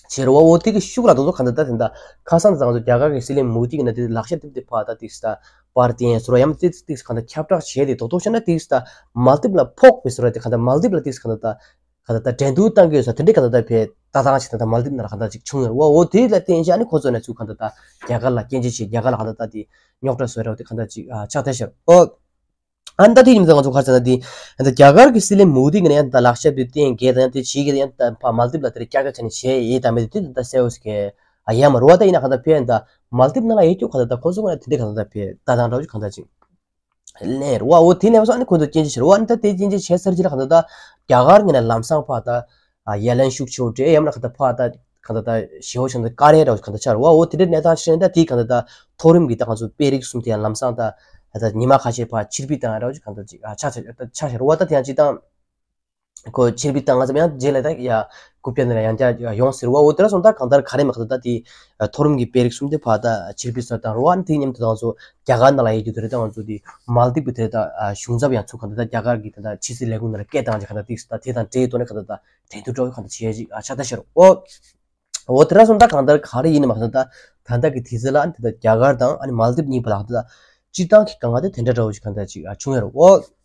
བྱས་རེད་བ། འོ་དེ་གི་ཤུགས་ལ་རྡོག་རྡོག་གང་ལྟར་ད་དེ་འདྲ་ཁ་སང་དེ་ང་ཚོ་རྒྱ་གར་གྱི་སྲིད་བློན་མོ་དི་གི་ནས་དེ་ལག་ཤ་དེབ་དེ་ཕར་ད་དེ་ད་པར་བསྟན་ཟེར་བ་ཡང་དེ་དེ་གང་ལྟར་ཁྱབ་བསྒྲགས་བྱས་ཏེ་རྡོག་རྡོག་བྱས་ན་དེ་ད་མལ་དིབ་ལ་ཕོག་པའི་ཟེར་བ་དེ་གང་ལྟར་མལ་དིབ་ལ་དེ་གང་ལྟར་ད་ གང་ལྟར་ད་འགྲན་བསྡུར་བཏང་གི་ཡོད་ས་དེ་འདྲའི་གང་ལྟར་ད་བས་ལྟ་སྟངས་ཤིག་ད་ལྟ་མཱལ་དིབ་ནང་ལ་གང་ལྟར་ཅིག་བྱུང་ཡོད་རེད་བ། འོ་དེ་ལ་བརྟེན་བྱས་ཨ་ནི་ཁོ་ཚོ་ནས་ཚུར་གང་ལྟར་ད་རྒྱ་གར་ལ་སྐྱོན་བརྗོད་བྱས། རྒྱ་གར་ལ་གང་ལྟར་ད་དེ་རྙོག་དྲ་བཟོས་རེད་བ། དེ་གང་ལྟར་ཅིག་ཨ་ཆགས་བསྡད་ཤག་འོ། ཨ་ནི་ད་དེ་ཡིན་ཙང་ང་ཚོ་ག་རེ་ཟེར་ན་དེ་ད་རྒྱ་གར་གྱི་སྲིད་བློན་མོ་དི་གིས་ནི་ཡང་ད་ལག་ཞབས་དེ་བསྟན་གྱི་ད་ཡང་དེ་བྱེད་ཀྱི་ད་ཡང་ད་ཕ་མཱལ་དིབ་ལ་དེར་སྐྱག་ག་ཆ་ནས་བྱས་ཡིན་ད་མེད་དེ་དེ་ད་གསལ་བོ་ཟེར་གི་ཨ་ཡ་མ་རེད་བ། ད་ཡིན་ན་གང་ལྟར་ཕེ་ཡང་ད་མཱལ་དིབ་ནང་ལ་ཡོད་རྒྱུ་གང་ལྟར་ད་ཁོ་ཚོ་ག་ནས་དེ་འདྲའི་གང་ལྟར་ད་ཕེ་ད་དང་འདྲ་བོ་གང་ལྟར་ཅིག་ལན་རེད་བ། འོ་དེ་ནས་བཟུང་ཨ་ནི་ཁོ་ཚོ་སྐྱོན་བརྗོད་བྱས་རེད་བ། ཨ་ནི་ད་དེ་སྐྱོན་བརྗོད་བྱས་ཚར་རྗེས་ལ་གང་ལྟར་ད་རྒྱ་གར་ངོས་ནས་ལམ་སང་ཕར་ད་ཡ་ལན་ཤུགས་ཆེ་བོ་སྤྲད། ཡང་ན་གང་ལྟར་ཕར་ད་གང་ལྟར་ད་ཞེ་བོ་ཆུང་ད་བཀའ་རེ་འདྲ་བོ་གང་ལྟར་ཆགས་རེད་བ། འོ་དེ་འདྲའི་གནས་སྟངས་ཤིག་རེད། ད་དེ་གང་ལྟར་ད་མཐོ་རིམ་གྱི་ད་ང་ཚོ་དཔོན་རིགས་གསུམ་དེ་ཡང་ལམ་སང་ད་ད་ཉི་མ་ཁ་ཤས་ཕར་ཕྱིར་འབུད་བཏང་ཡ་འདྲ་བོ་ཅིག་གང་ལྟར་ཅིག་ཆགས་ཆགས་ཆགས་རེད་བ། ད་དེ་ཡང་སྤྱིར་བཏང་ཁོ་ཕྱིར་འབུད་བཏང་ང་ཙམ་ཡང་རྗེས་ལ་ད་ཡ་རྐུབ་བཀྱག་ནས་ཡང་བསྐྱར་ཡོང་ཟེར་བ། འོ་དེ་འདྲ་སོང་ད་གང་ལྟར་ག་རེ་མ་གང་ལྟར་ད་དེ་མཐོ་རིམ་གྱི་དཔོན་རིགས་གསུམ་དེ་ཕར་ད་ཕྱིར་འབུད་བཟོས་བཏང་རེད་བ། དེ་མཉམ་དུ་ད་ང་ཚོ་རྒྱ་གར་ནང་ལ་ཡོད་རྒྱུ་དེ་རེད། ད་ང་ཚོ་དེ་མཱལ་དིབ་ཀྱི་དེ་རེད་ད་གཞུང་ཚབ་ཡང་ཚུར་གང་ལྟར་ད་རྒྱ་གར་གྱི་དེ་ད་ཕྱི་སྲིད་ལས་ཁུངས་ནང་ལ་སྐད་བཏང་ཅིག་གང་ལྟར་དེ་ད་དེ་དང་འབྲེལ་ཡོད་དོ་ནས་གང་ལྟར་ད་དེ་དུ་འགྲོ་གང་ལྟར་བྱེད་ཅིག་ཆགས་ད་ཤར་འོ། འོ་དེ་འདྲ་སོང་ད་གང་ལྟར་ག་རེ་ཡིན་ནི་མ་གང་ལྟར་ད་ད་ལྟ་གི་དུས་ཚོད་ལ་དེ་ད་རྒྱ་གར་དང་ཨ་ནི་མཱལ་དིབ་གཉིས་བར་ལ་གང་ལྟར་སྤྱིར་བཏང་གི་དཀའ་ངལ་དེ་དེ་འདྲ་འདྲ་བོ་ཞིག་གང་ལྟར་ཅིག་བྱུང་ཡོད་རེད་འོ།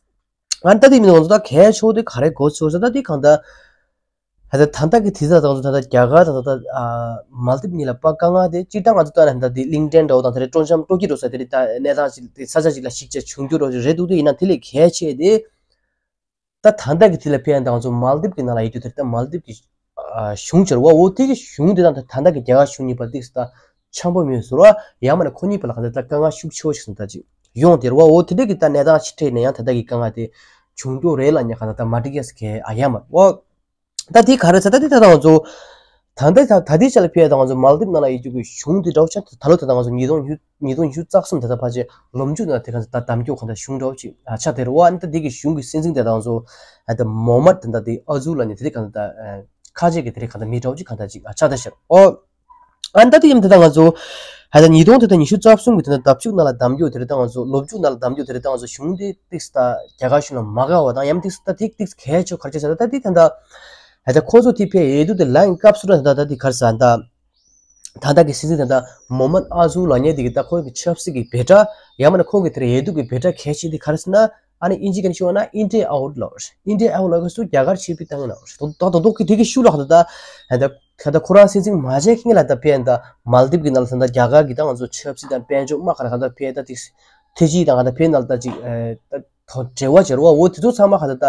ཨ་ནི་ད་དེ་མིན་ང་ཚོ་ད་གལ་ཆེ་བོ་དེ་ག་རེ་གོ་ཚོད་ཟེར་ད་དེ་གང་ལྟར། ད་ད་ད་ལྟ་གི་དུས་ཚོད་ད་ང་ཚོ་ད་ལྟ་རྒྱ་གར་ད་ད་ད་ཨ་མཱལ་དིབ་གཉིས་ལ་དཔེ་དཀའ་ངལ་དེ་སྤྱིར་བཏང་ང་ཚོ་ད་ད་དེ་གླིང་ཕྲན་འདྲ་བོ་དང་དེ་རེད་སྤྲོ་འཆམ་སྤྲོ་སྐྱིད་འགྲོ་ས་དེ་རེད། ད་གནས་སྟངས་ཤིག་དེ་ས་ཆ་ཞིག་ལ་གཞིས་བྱས་བྱུང་རྒྱུ་འདྲ་བོ་ཞིག་རེད་འདུག་དེ་ཡིན་ན་དེ་ལས་གལ་ཆེ་དེ། ད་ད་ལྟ་གི་དུས་ལ་ཕེབས་ཡང་ད་ང་ཚོ་མཱལ་དིབ་ཀྱི་ནང་ལ་ཡོད་རྒྱུ་དེ་རེད། ད་མཱལ་དིབ་ཀྱི་ཨ་གཞུང་ཅིག་རེད་བ། འོ་དེ་གི་གཞུང་དེ་དང་ད་ད་ལྟ་གི་རྒྱ་གར་གཞུང་གཉིས་བར་ཏིག་ཙམ་ད་འཆམ་པོ་མེད་ཟེར་བ། ཡང་མིན་ན་ཁོ་གཉིས་བར་ལ་གང་ལྟར་ད་དཀའ་ངལ་ཤུགས་ཆེ་བོ་ཞིག་ད་ཅིག་ཡོང་དེ་རེད་བ། འོ་དེ་འདྲ་གི་ད་གནས་སྟངས་ཤིག་འཕྲད་ནས་ཡང་ད་ལྟ་གི་དཀའ་ངལ་དེ་བྱུང་རྒྱུ་རེད་ལབ་ནས་གང་ལྟར་ད་མ་འགྲིག་ཡས་ཟེར་མཁན་ཨ་ཡ་མ་རེད་བ། ད་དེ་ག་རེ་ཟེར་ད་དེ་ད་ད་ང་ཚོ་ད་ལྟ་ད་ད་དེ་ཆ་ལ་ཕེབས་ཡ་ད་ང་ཚོ་མཱལ་དིབ་ནང་ལ་ཡོད་རྒྱུ་གི་གཞུང་དེ་འདྲ་བོ་ཆགས། ད་ལོ་ད་ད་ང་ཚོ་ཉིས་སྟོང་ཉིས་སྟོང་ཉི་ཤུ་རྩ་གསུམ་ད་ད་ཕལ་ཆེར་ལོ་མཇུག་ནང་དེ་ག་ད་གདམ་རྒྱུ་གང་ལྟར་གཞུང་འདྲ་བོ་ཅིག་ཨ་ཆགས་དེ་རེད་བ། ཨ་ནི་ད་དེ་གི་གཞུང་གི་སྲིད་འཛིན་དེ་ད་ང་ཚོ་ཨ་ད་མོ་མད་ད་ད་དེ་ཨ་ཛུ་ལབ་ནས་དེ་རེད་གང་ལྟར་ཁ་ཆེ་གི་དེ་རེད་གང་ལྟར་མི་འདྲ་བོ་ཅིག་གང་ལྟར་ཅིག་ཨ་ཆགས་ད་ཤར་ཨོ། ཨ་ནི་ད་དེ་ཡིན་ད་ད་ང་ཚོ་ཨ་ད་ཉིས་སྟོང་ད་ད་ཉི་ཤུ་རྩ་གསུམ་གི་ད་ད་ལྡབ་གཅིག་ནང་ལ་གདམ་རྒྱུ་དེ་རེད། ད་ང་ཚོ་ལོ་མཇུག་ནང་ལ་གདམ་རྒྱུ་དེ་རེད། ད་ང་ཚོ་གཞུང་དེ་ཏིག་ཙམ་ད་རྒྱ་གར་གཞུང་ལ་མ་དགའ་བ་དང་ཡང་ཏིག་ཙམ་ད་ཏིག་ཏིག་གལ་ཆེ་ག་རེ་ཆགས་ཟེར་ད་ད་དེ་ད་ད་ཨ་ད་ཁོ་ཚོ་དེ་ཕེབས་ཡས་འདུག་དེ་ལན་སྐབས་སུ་ད་ད་ད་དེ་ག་རེ་ཟེར་ད། ད་ལྟ་གི་སྲིད་འཛིན་ད་ལྟ་མོ་མད་ཨ་ཛུ་ལབ་མཁན་དེ་གི་ད་ཁོ་གི་ཆབ་སྲིད་ཀྱི་འབོད་སྒྲ་ཡང་མིན་ན་ཁོ་གི་དེར་ཡས་འདུག་གི་འབོད་སྒྲ་གལ་ཆེ་དེ་ག་རེ་ཟེར་ན། ཨ་ནི་ཨིན་ཇི་སྐད་ནས་ཞུས་པ་ན་India out ལབ་རེད། India out ལབ་དུས་སུ་རྒྱ་གར་ཕྱིར་འབུད་བཏང་གི་ན་རེད། ད་ད་ད་དོག་གི་དེ་གི་ཤུགས་ལ་ད་ད་ད་ད་ཁོ་རང་སྲིད་འཛིན་མ་བྱས་ཁེངས་ལ་ད་ཕེབས་ད་མཱལ་དིབ་གི་ནང་ལ་ད་ད་རྒྱ་གར་གི་ད་ང་ཚོ་ཆབ་སྲིད་དང་དཔལ་འབྱོར་དམག་ག་རེ་ག་ད་ཕེབས་ད་དེ་ཐེ་ཇི་དང་ག་ད་ཕེབས་ནང་ལ་ད་ཅིག་ད། ཐོག་འབྲེལ་བ་བྱེད་རོགས་འོ་དེ་ཚོ་ཚང་མ་ག་ད་ད་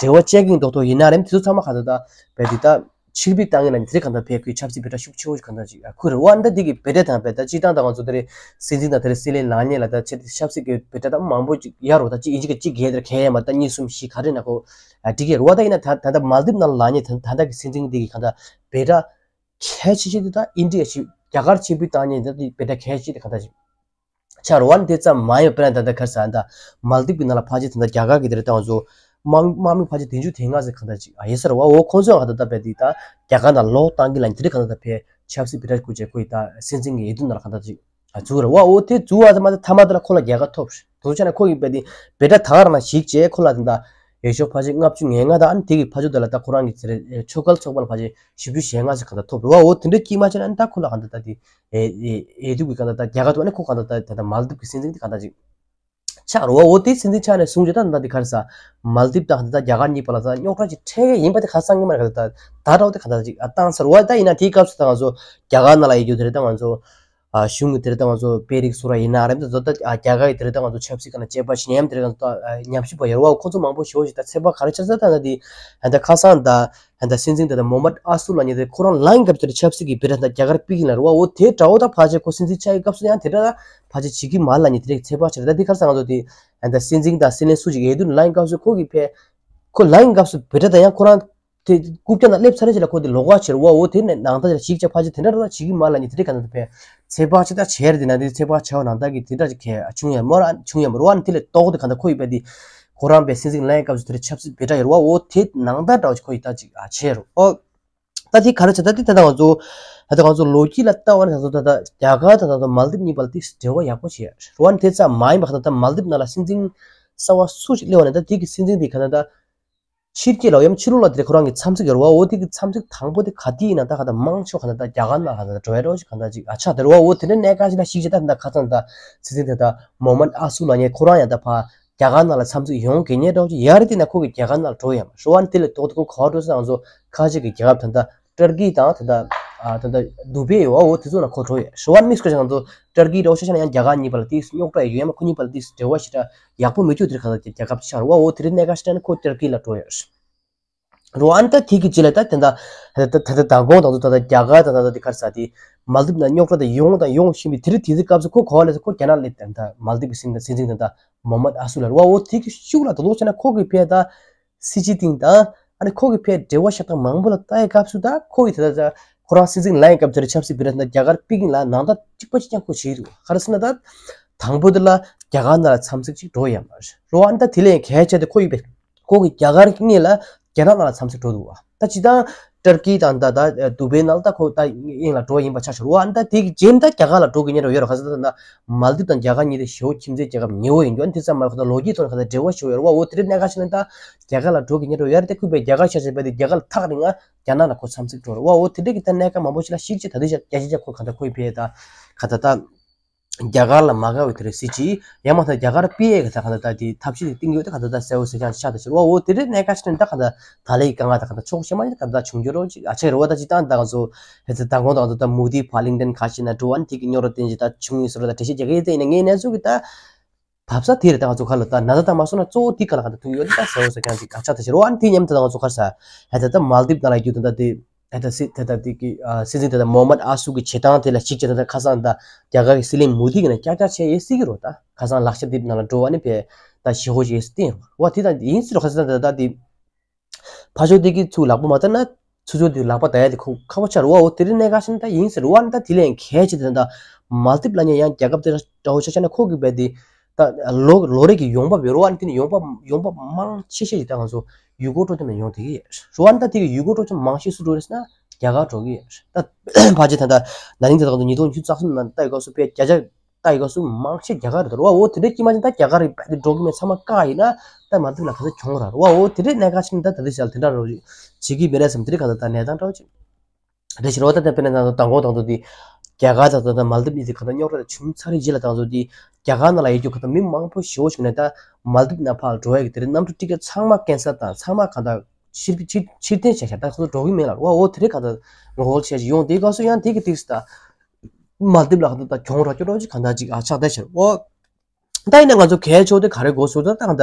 འབྲེལ་བ་བཅད་གིན་རྡོག་ཐོག་ཡིན་ན་རེད། དེ་ཚོ་ཚང་མ་ག་ད་ད་བས་དེ་ད་ཕྱིར་འབུད་བཏང་གིན་ན་ནི་དེ་རེད་གང་ད་བས་ཁོའི་ཆབ་སྲིད་འབོད་སྒྲ་ཤུགས་ཆེ་བོ་ཞིག་གང་ད་ཅིག་ཁུར་རེད་བ། འདི་འདི་གི་འབོད་སྒྲ་དང་བས་ད་སྤྱིར་བཏང་ད་ང་ཚོ་དེ་རེད་སྲིད་འཛིན་དང་དེ་རེད་སྲིད་བློན་ལངས་ཉེ་ལ་ད་ཆེ་ཆབ་སྲིད་ཀྱི་འབོད་སྒྲ་ད་མང་པོ་ཅིག་ཡ་རོ་ད་ཅིག་ཡིན་གཅིག་ག་གཅིག་གས་དེར་གས་ཡ་མ་ད་གཉིས་གསུམ་བཞི་ག་རེ་ན་ཁོ་ཨ་འགྲིག་གི་རེད་བ། ད་ཡིན་ན་ད་ད་ད་མཱལ་དིབ་ནང་ལ་ལངས་ཉེ་ད་ད་ད་གི་སྲིད་འཛིན་འདི་གི་གང་ད་འབོད་སྒྲ་གལ་ཆེ་ཆེ་དེ་ད་ཨིན་ཌི་ཡ་ཞིག་རྒྱ་གར་ཕྱིར་འབུད་བཏང་ཉེ་ད་འདི་འབོད་སྒྲ་གལ་ཆེ་དེ་གང་ད་ཅིག་ཆགས་རེད་བ། དེ་ཙམ་མ་ཡིན་པ་དཔེར་ན་ད་ལྟ་ག་རེ་ཟེར་ད་མཱལ་དིབ་ཀྱི་ནང་ལ་ཕལ་ཆེར་ད་ལྟ་རྒྱ་གར་གྱི་དེ་རེད་ད་ང་ཚོ་དམག་དམག་མི་ཕལ་ཆེར་བདུན་ཅུ་དེ་ལྔ་ཟེར་གང་ད་ཅིག་ཨ་ཡོད་ས་རེད་བ། འོ་ཁོང་ཚོས་གང་ད་ད་བས་དེ་ད་རྒྱ་གར་ནང་ལོག་བཏང་གི་ལ་ནི་དེ་རེད་གང་ད་ད་བས་ཆབ་སྲིད་འབོད་སྒྲ་བསྐུར་བྱས་ཁོ་ཡི་ད་སྲིད་འཛིན་གྱི་འོས་བསྡུ་ནང་ལ་གང་ད་ཅིག་ཨ་བཙུགས་རེད་བ། འོ་དེ་བཙུགས་བ་ཙམ་མ་ད་མཐའ་མ་དེ་ལ་ཁོ་ལ་རྒྱལ་ཁ་ཐོབ་རེད། དེ་ཚོ་ཆ་ནས་ཁོ་ཡི་བས་དེ་འབོད་སྒྲ་ད་ག་རང་ཞིག་བྱས་ཁོ་ལ་དེ་ད་ཡོ་ཤོ་ཕལ་ཆེར་ལྔ་བཅུ་ང་ལྔ་དང་ཨ་ནི་དེ་གི་ཕ་ཇོ་དེ་ལ་ད་ཁོ་རང་གི་ཚེ་རེད་ཆོས་སྐལ་ཚོགས་པ་ལ་ཕལ་ཆེར་བཞི་བཅུ་ཞེ་ལྔ་ཞིག་གང་ད་ཐོབ་རེད་བ། འོ་དེ་འདྲ་སྐྱིད་མ་བྱས་ན་ཨ་ནི་ད་ཁོ་ལ་གང་ད་ད་དེ། ཨེ་ཨེ་ཨེ་འདུག་གི་གང་ལྟར་ད་རྒྱ་གར་དུ་ཨ་ནི་ཁོ་གང་ལྟར་ད་ད་ལྟ་མཱལ་དིབ་ཀྱི་སྲིད་འཛིན་དེ་གང་ལྟར་ཅིག་ཆགས་རེད་བ། འོ་དེ་སྲིད་འཛིན་ཆགས་ནས་བཟུང་རྗེས་ད་ད་འདི་ག་རེ་ཟ། མཱལ་དིབ་དང་ད་རྒྱ་གར་གཉིས་བར་ལ་ད་རྙོག་དྲ་ཅིག་འཕྲད་ཀྱི་ཡིན་པ་དེ་ཁ་སང་གི་མ་རེད། གང་ལྟར་ད་ད་འདྲ་བོ་དེ་གང་ལྟར་ཅིག་ཨ་བཏང་ཚར་བ། ད་ཡིན་ན་དེའི་སྐབས་སུ་ད་ང་ཚོ་རྒྱ་གར་ནང་ལ་ཡོད་རྒྱུ་དེ་རེད། ད་ང་ཚོ་ཨ་གཞུང་གི་དེ་རེད། ད་ང་ཚོ་དཔོན་རིགས་སུ་ར་ཡིན་ན་རེད། ད་ད་རྒྱ་གར་གི་དེ་རེད། ད་ང་ཚོ་ཆབ་སྲིད་ཀྱི་ནང་དཔྱད་པ་ཞིག་ཉམས་དེ་རེད། ད་ང་ཚོ་ད་ཉམས་ཞིབ་པ་ཡོད་རེད་བ། ཁོ་ཚོ་མང་པོ་ཞེ་པོ་ཞིག་ད་ཚོད་དཔག་ག་རེ་བྱས་ས་ད་ད་འདི་ད་ཁ་སང་ད། ཧན་ད་སྲིད་འཛིན་དེ་ད་མོ་མད་ཨ་སུ་ལབ་མཁན་དེ་ཁོ་རང་ལངས་སྐབས་དེར་ཆབ་སྲིད་ཀྱི་བེ་ར་ད་རྒྱ་གར་པི་ཀིན་ལ་རེད་བ། འོ་དེ་འདྲ་བོ་ད་ཕལ་ཆེར་ཁོ་སྲིད་འཛིན་ཆགས་ཡི་སྐབས་སུ་ཡང་དེ་འདྲ་ད་ཕལ་ཆེར་བྱེད་ཀྱི་མ་རེད་ལབ་མཁན་དེ་འདྲའི་ཚོད་དཔག་བྱས་རེད། ད་འདི་ག་རེ་ཟེར་ང་ཚོ་དེ་ཧན་ད་སྲིད་འཛིན་དང་སྲིད་བློན་སུ་ཞིག་འོས་བསྡུ་ལངས་སྐབས་སུ་ཁོ་གི་ཕེ་ཁོ་ལངས་སྐབས་སུ་བེ་ར་ད་ཡང་ཁོ་རང་དེ་རྐུབ་བཀྱག་ནང་སླེབས་ཚར་རྗེས་ལ་ཁོ་དེ་ལོགས་ཀ་བྱས་རེད་བ། འོ་དེ་ནས་ནང་ད་ཞིག་ཆ་ཕལ་ཆེར་དེ་འདྲ་རེད། ད་བྱེད་ཀྱི་མ་རེད་ལབ་མཁན་དེ་འདྲའི་ག་ད་ཕེ་ཚོད་དཔག་བྱས་ད་བྱས་རེད། དེ་ན་དེ་ཚོད་དཔག་བྱས་བ་ནང་ད་གི་དེ་འདྲ་ཅིག་ག་བྱུང་ཡ་མ་རེད། བྱུང་ཡ་མ་རེད་བ། ཨ་ནི་དེ་ལས་ལྡོག་དེ་ག་ད་ཁོ་ཡི་ཕེ་དེ། ཁོ་རང་པའི་སྲིད་འཛིན་ལངས་སྐབས་སུ་དེར་ཆབ་སྲིད་བེ་སྒྲ་ཡོད་རེད་བ། འོ་དེ་ནང་ལྟར་འདྲ་བ་ཞིག་ཁོ་ཡི་ད་ཅིག་ཨ་བྱས་རེད། འོ་ད་དེ་ག་རེ་བྱས་ད་དེ་ད་ད་ང་ཚོ་ད་ད་ང་ཚོ་ལོ་རྒྱུས་ལ་ལྟ་བ་ན་ད་ཚོ་ད་ད་རྒྱ་གར་ད་ད་ད་མཱལ་དིབ་གཉིས་བར་ལ་དེ་འབྲེལ་བ་ཡག་པོ་བྱས་རེད་བ། དེ་ཙམ་མ་ཡིན་པ་ད་ད་མཱལ་དིབ་ནང་ལ་སྲིད་འཛིན་གསར་བ་སུ་ཞིག་སླེབས་པ་ན་ད་དེ་གི་སྲིད་འཛིན་དེ་ག་ད་ད་ཕྱི་རྒྱལ་ལ་ཡང་ཕྱི་ལོགས་ལ་དེ་ཁོ་རང་གི་འཚམས་གཟིགས་ཡོད་རེད་བ། འོ་དེ་གི་འཚམས་གཟིགས་དང་པོ་དེ་ག་དེ་ཡིན་ན་ད་ག་ད་མང་ཆེ་བ་ག་ད་ད་རྒྱ་གར་ནང་ག་ད་ད་འགྲོ་ཡ་འདྲ་བ་ཞིག་ག་ད་ཅིག་ཨ་ཆགས་དེ་རེད་བ། འོ་དེ་འདྲ་གནད་འགག་ཅིག་ལ་ཞིག་བྱས་ད་ད་ཁ་སང་ད་སྲིད་འཛིན་དེ་ད་མོ་མད་ཨ་སུ་ལབ་མཁན་ཁོ་རང་ཡང་ད་ཕར། རྒྱ་གར་ནང་ལ་འཚམས་གཟིགས་ཡོང་གི་ཉེ་འགྲོ་ཅིག་ཡར་དེ་ན་ཁོ་གི་རྒྱ་གར་ནང་ལ་འགྲོ་ཡ་མ་རེད་བ། ཨ་ནི་དེ་ལས་ཏོག་ཏོག་ཁོ་ག་འགྲོ་ས་ང་ཚོ་ཁ་ཅིག་གི་རྒྱལ་ཁབ་ད་ལྟ་ཊར་ཀི་དང་ད་ལྟ་ཨ་ད་ལྟ་དུ་བེ་ཡོད་བ། འོ་དེ་ཚོ་ན་ཁོ་འགྲོ་ཡ་རེད་བ། ཨ་ནི་དམིགས་བཀར་ང་ཚོ་ཊར་ཀི་འགྲོ་ཤ་ཤ་ན་ཡང་རྒྱ་གར་གཉིས་བར་ལ་དེ་རྙོག་དྲ་ཡོད་ཡ་མ། ཁོ་གཉིས་བར་ལ་དེ་འབྲེལ་བ་ཞེ་དྲག་ཡག་པོ་མི་འདུག་དེ་རིང་ཁ་ད་རྒྱལ་ཁབ་ཆགས་རེད་བ། འོ་དེ་རིང་གནད་འགག་ཞིག་ན་ཁོ་ཊར་ཀི་ལ་འགྲོ་ཡ་རེད། རོ་ཨན་ད་དེ་གི་རྗེས་ལ་ད་དེ་འདྲ་ད་ད་ད་མདང་དགོང་དང་དུ་ད་ད་རྒྱ་གར་དང་ད་ད་དེ་གར་ས་དེ་མལ་དིབ་ན་རྙོག་དྲ་དེ་ཡོང་དང་ཡོང་བཞིན་པའི་དེ་རིང་དེ་ཚོའི་སྐབས་སུ་ཁོ་གོ་བ་ལས་ཁོ་རྒྱ་ནག་ལ་དེ་འདྲ་མལ་དིབ་ཀྱི་སྲིད་སྲིད་འཛིན་དེ་འདྲ་མོ་མད་ཨ་སུ་ལ་རོ། འོ་དེ་གི་ཤུགས་ལ་ད་དུང་བྱས་ན་ཁོ་གི་ཕེ་ད་སི་ཅིན་ཕིང་དང་ཨ་ནི་ཁོ་གི་ཕེ་འབྲེལ་བ་ཤ་སྟག་མང་པོ་ལ་ལྟ་ཡི་སྐབས་སུ་ད་ཁོ་ཡི་དེ་ད་ད་ཁོ་རང་སྲིད་འཛིན་ལ་ཡི་སྐབས་དེར་ཆབ་སྲིད་པི་རེ་ད་རྒྱ་གར་པི་ཀིང་ལ་ནང་ད་གཅིག་པ་གཅིག་རྐྱང་ཁོ་བྱེད་འདུག་ག་རེ་ཟེར་ན་ད་དང་པོ་དེ་ལ་རྒྱ་གར་ནང་ལ་འཚམས་གཟིགས་ཅིག་འགྲོ་ཡ་མ་རེད་རོ། ཨ་ནི་ད་དེ་ལས་གལ་ཆེ་དེ་ཁོ་ཡི་ཕེ་ཁོ་གི་རྒྱ་གར་གཉིས་ལ་རྒྱ་ནག་ནང་ལ་འཚམས་གཟིགས་འགྲོ་འདུག་བ། ད་སྤྱི་བཏང་ཊར་ཀི་དང་ད་ད་དུ་བེ་ནང་ལ་ད་ཁོ་ད་དབྱིངས་ལ་འགྲོ་ཡིན་པ་ཆགས་ཤོར་བ། ཨ་ནི་ད་དེ་གི་རྗེས་ད་རྒྱ་གར་ལ་འགྲོ་གི་ཉེ་འགྲོ་ཡོད་ར། ག་ས་ད་ད་མལ་དིབ་དང་རྒྱ་གར་གཉིས་དེ་ཞེ་བོ་ཁྱིམ་མཚེས་རྒྱལ་ཁབ་ཉེ་བོ་ཡིན་རྒྱུ། ཨ་ནི་དེ་ཙམ་མ་ཁོ་ད་ལོ་རྒྱུས་ཐོག་ནས་ག་ད་འབྲེལ་བ་ཞེ་བོ་ཡོད་ར་བ། འོ་དེ་འདྲའི་གནད་འགག་ཞིག་ན་ད་རྒྱ་གར་ལ་འགྲོ་གི་ཉེ་འགྲོ་ཡོད་ར། དེ་ཁོས་པའི་རྒྱ་གར་ཤར་ཆེན་པའི་དེ་རྒྱ་གར་ལ་ཐག་རིང་ང་རྒྱ་ནག་ལ་ཁོ་འཚམས་གཟིགས་འགྲོ་ར་བ། འོ་དེ་འདྲའི་གི་ད་གནད་འགག་མང་པོ་ཞིག་ལ་གཞིགས་ཅིག་ད་དེ་ཤ་རྒྱ་ཆེ་ཆེ་ཁོ་ག་ད་ཁོའི་ཕེ་ད་ག་ད་ད། རྒྱ་གར་ལ་མ་དགའ་བའི་དེ་རེད་སྲིད་ཇུས་ཡང་མ་ཐག་རྒྱ་གར་པི་ཨེ་གི་ད་ག་ད་ད་དེ་ཐབས་ཤེས་དེ་བཏིང་ཡོད་དེ་ག་ད་ད་གསལ་བོ་གསལ་རྐྱང་ཆགས་ད་ཕྱིར་བ། འོ་དེ་རེད་གནད་འགག་ཆེ་ནས་ད་ག་ད་ད་ལའི་དཀའ་ངལ་ད་ག་ད་ཕྱོགས་གཞན་མ་ནས་ད་ད་བྱུང་རྒྱུ་རོ་ཅིག་ཨ་ཆེ་རེད་བ། ད་ཅི་ད་ད་ང་ཚོ་ཧེ་ཚེ་ད་དགོང་ད་ང་ཚོ་ད་མུ་དི་ཕ་ལིང་ཏན་ཁ་ཤས་ན་འགྲོ་བ་ནི་དེ་གི་རྙོག་དྲ་དེ་ཅི་ད་བྱུང་ཡིན་ཟེར་བ་ད་འགྲེལ་བཤད་རྒྱག་གི་ཡིན་ད་ཡིན་ན་ངའི་གནས་ཚུལ་གི་ད་བབས་ས་དེ་རེད། ད་ང་ཚོ་ག་ལ་ད་ན་ད་ད་མ་སོང་ན་གཙོ་བོ་དེ་ག་ལ་ག་ད་ཐུག་ཡོད་ད་གསལ་བོ་གསལ་རྐྱང་ཅིག་ཨ་ཆགས་ད་ཕྱིར་བ། ཨ་ནི་དེ་མཉམ་ད་ད་ང་ཚོ་ག་ས་ཧེ་ད་ད་མལ་དིབ་ན་ལ་རྒྱུ་ད་ད་དེ། ད་ལྟ་སྲིད་ད་ལྟ་དེ་གི་ཨ་སྲིད་འཛིན་ད་ལྟ་མོ་མད་ཨ་སུ་གི་བྱེད་སྟངས་དེ་ལ་གཞིགས་བྱས་ད་ལྟ་ཁ་སང་ད་རྒྱ་གར་གི་སྲིད་བློན་མོ་དི་གི་ནང་ཀྱག་ཀྱག་བྱས་ཡོད་སྲིད་ཀྱི་རོ། ད་ཁ་སང་ལག་ཆ་དེབ་ནང་ལ་འགྲོ་བ་ནི་བས་ད་ཞི་ཧོ་ཞིག་ཡོད་སྲིད་བ། དེ་ད་ཡིན་སྲིད་རོ། ཁ་སང་ད་ལྟ་དེ་ཕ་ཤོ་དེ་གི་ཚུགས་ལག་པ་མ་ད་ན་ཚུ་ཚོ་དེ་ལག་པ་ད་ཡ་དེ་ཁོ་ཁ་བ་ཆ་རོ། འོ་དེ་རིང་གནད་འགག་ཤིན་ད་ཡིན་སྲིད་རོ། ཨ་ནི་ད་དེ་ལས་གལ་ཆེ་དེ་ད་མལ་དིབ་ལ་ཉེ་ཡང་རྒྱལ་ཁབ་དེ་འདྲ་བོ་ཆ་ཆ་ན་ཁོ་གི་བས་དེ་ད་ལོ་ལོ་རེ་གི་ཡོང་འབབ་ཡོད་རོ། ཨ་ནི་དེ་ནི་ཡོང་འབབ་ཡོང་འབབ་མང་ཆེ་ཤོས་ཅིག་ད་ང་ཚོ་ཡུལ་སྐོར་སྤྲོ་འཆམ་ནས་ཡོང་བསྡད་ཀྱི་ཡོད་རེད། རོ་ཨ་ནི་ད་དེ་གི་ཡུལ་སྐོར་སྤྲོ་འཆམ་མང་ཤོས་སུ་འགྲོ་རེད་ཟེར་ན་རྒྱ་གར་འགྲོ་གི་ཡོད་རེད། ད་ཕལ་ཆེར་ད་ལྟ་ན་ནིང་ད་ལྟ་ང་ཚོ་ཉིས་སྟོང་ཉི་ཤུ་རྩ་གསུམ་ནང་ལྟ་ཡི་སྐབས་སུ་དཔེ་བརྒྱ་ཆ་ལྟ་ཡི་སྐབས་སུ་མང་ཤོས་རྒྱ་གར་རེད་ད་རོ། འོ་དེ་འདྲའི་དཀྱིལ་མ་ཅན་ད་རྒྱ་གར་རེད་པས་དེ་འགྲོ་གི་མེད་ཚང་མ་བཀག་ཡིན་ན་ད་མལ་དིབ་ལ་ག་ཚོད་གྱོང་ར་རོ། འོ་དེ་འདྲའི་གནད་འགག་ཅིག་ནི་ད་ད་ལྟ་ཞག་དེ་འདྲ་རོ་བྱེད་ཀྱི་མེད་རེད་བསམ་དེ་འདྲའི་ག་ད་ད་གནས་སྟངས་འདྲ་བོ་ཅིག་རེད་ཤི་རོ། ད་ལྟ་དཔེར་ན་ད་དང་པོ་དང་པོ་དེ་རྒྱ་གར་དང་ད་ལྟ་མལ་དིབ་གཉིས་དེ་ག་ད་རྙོག་དྲ་དེ་བྱུང་ཚར་རེད། རྗེས་ལ་ད་ང་ཚོ་དེ་རྒྱ་གར་ནང་ལ་ཡོད་རྒྱུ་ག་ད་མི་མང་པོ་ཞེ་པོ་ཞིག་ནས་ད་མལ་དིབ་ནང་ཕར་འགྲོ་ཡ་གི་དེ་རིང་གནམ་གྲུ་ཊི་ཀེ་ཊི་ཚང་མ་ཀེན་སལ་དང་ཚང་མ་ག་ད་ཕྱིར་ཕྱིར་ཕྱིར་འཐེན་བྱས་ཤག་ད་ཁོ་ཚོ་འགྲོ་གི་མེད་ལ་རོ། འོ་དེ་རིང་ག་ད་ངོ་རྒོལ་བྱས་ཤིག་ཡོང་དེའི་སྐབས་སུ་ཡང་དེ་གི་ཏིག་ད་མལ་དིབ་ལ་ག་ད་ད་གྱོང་རག་རྒྱུ་རོ་ཅིག་ག་ད་ཅིག་ཨ་ཆགས་བསྡད་ཤག་འོ། ད་ཡིན་ན་ང་ཚོ་གལ་ཆེ་བ་དེ་ག་རེ་དགོས་སུ་ད་ད་ད་ད་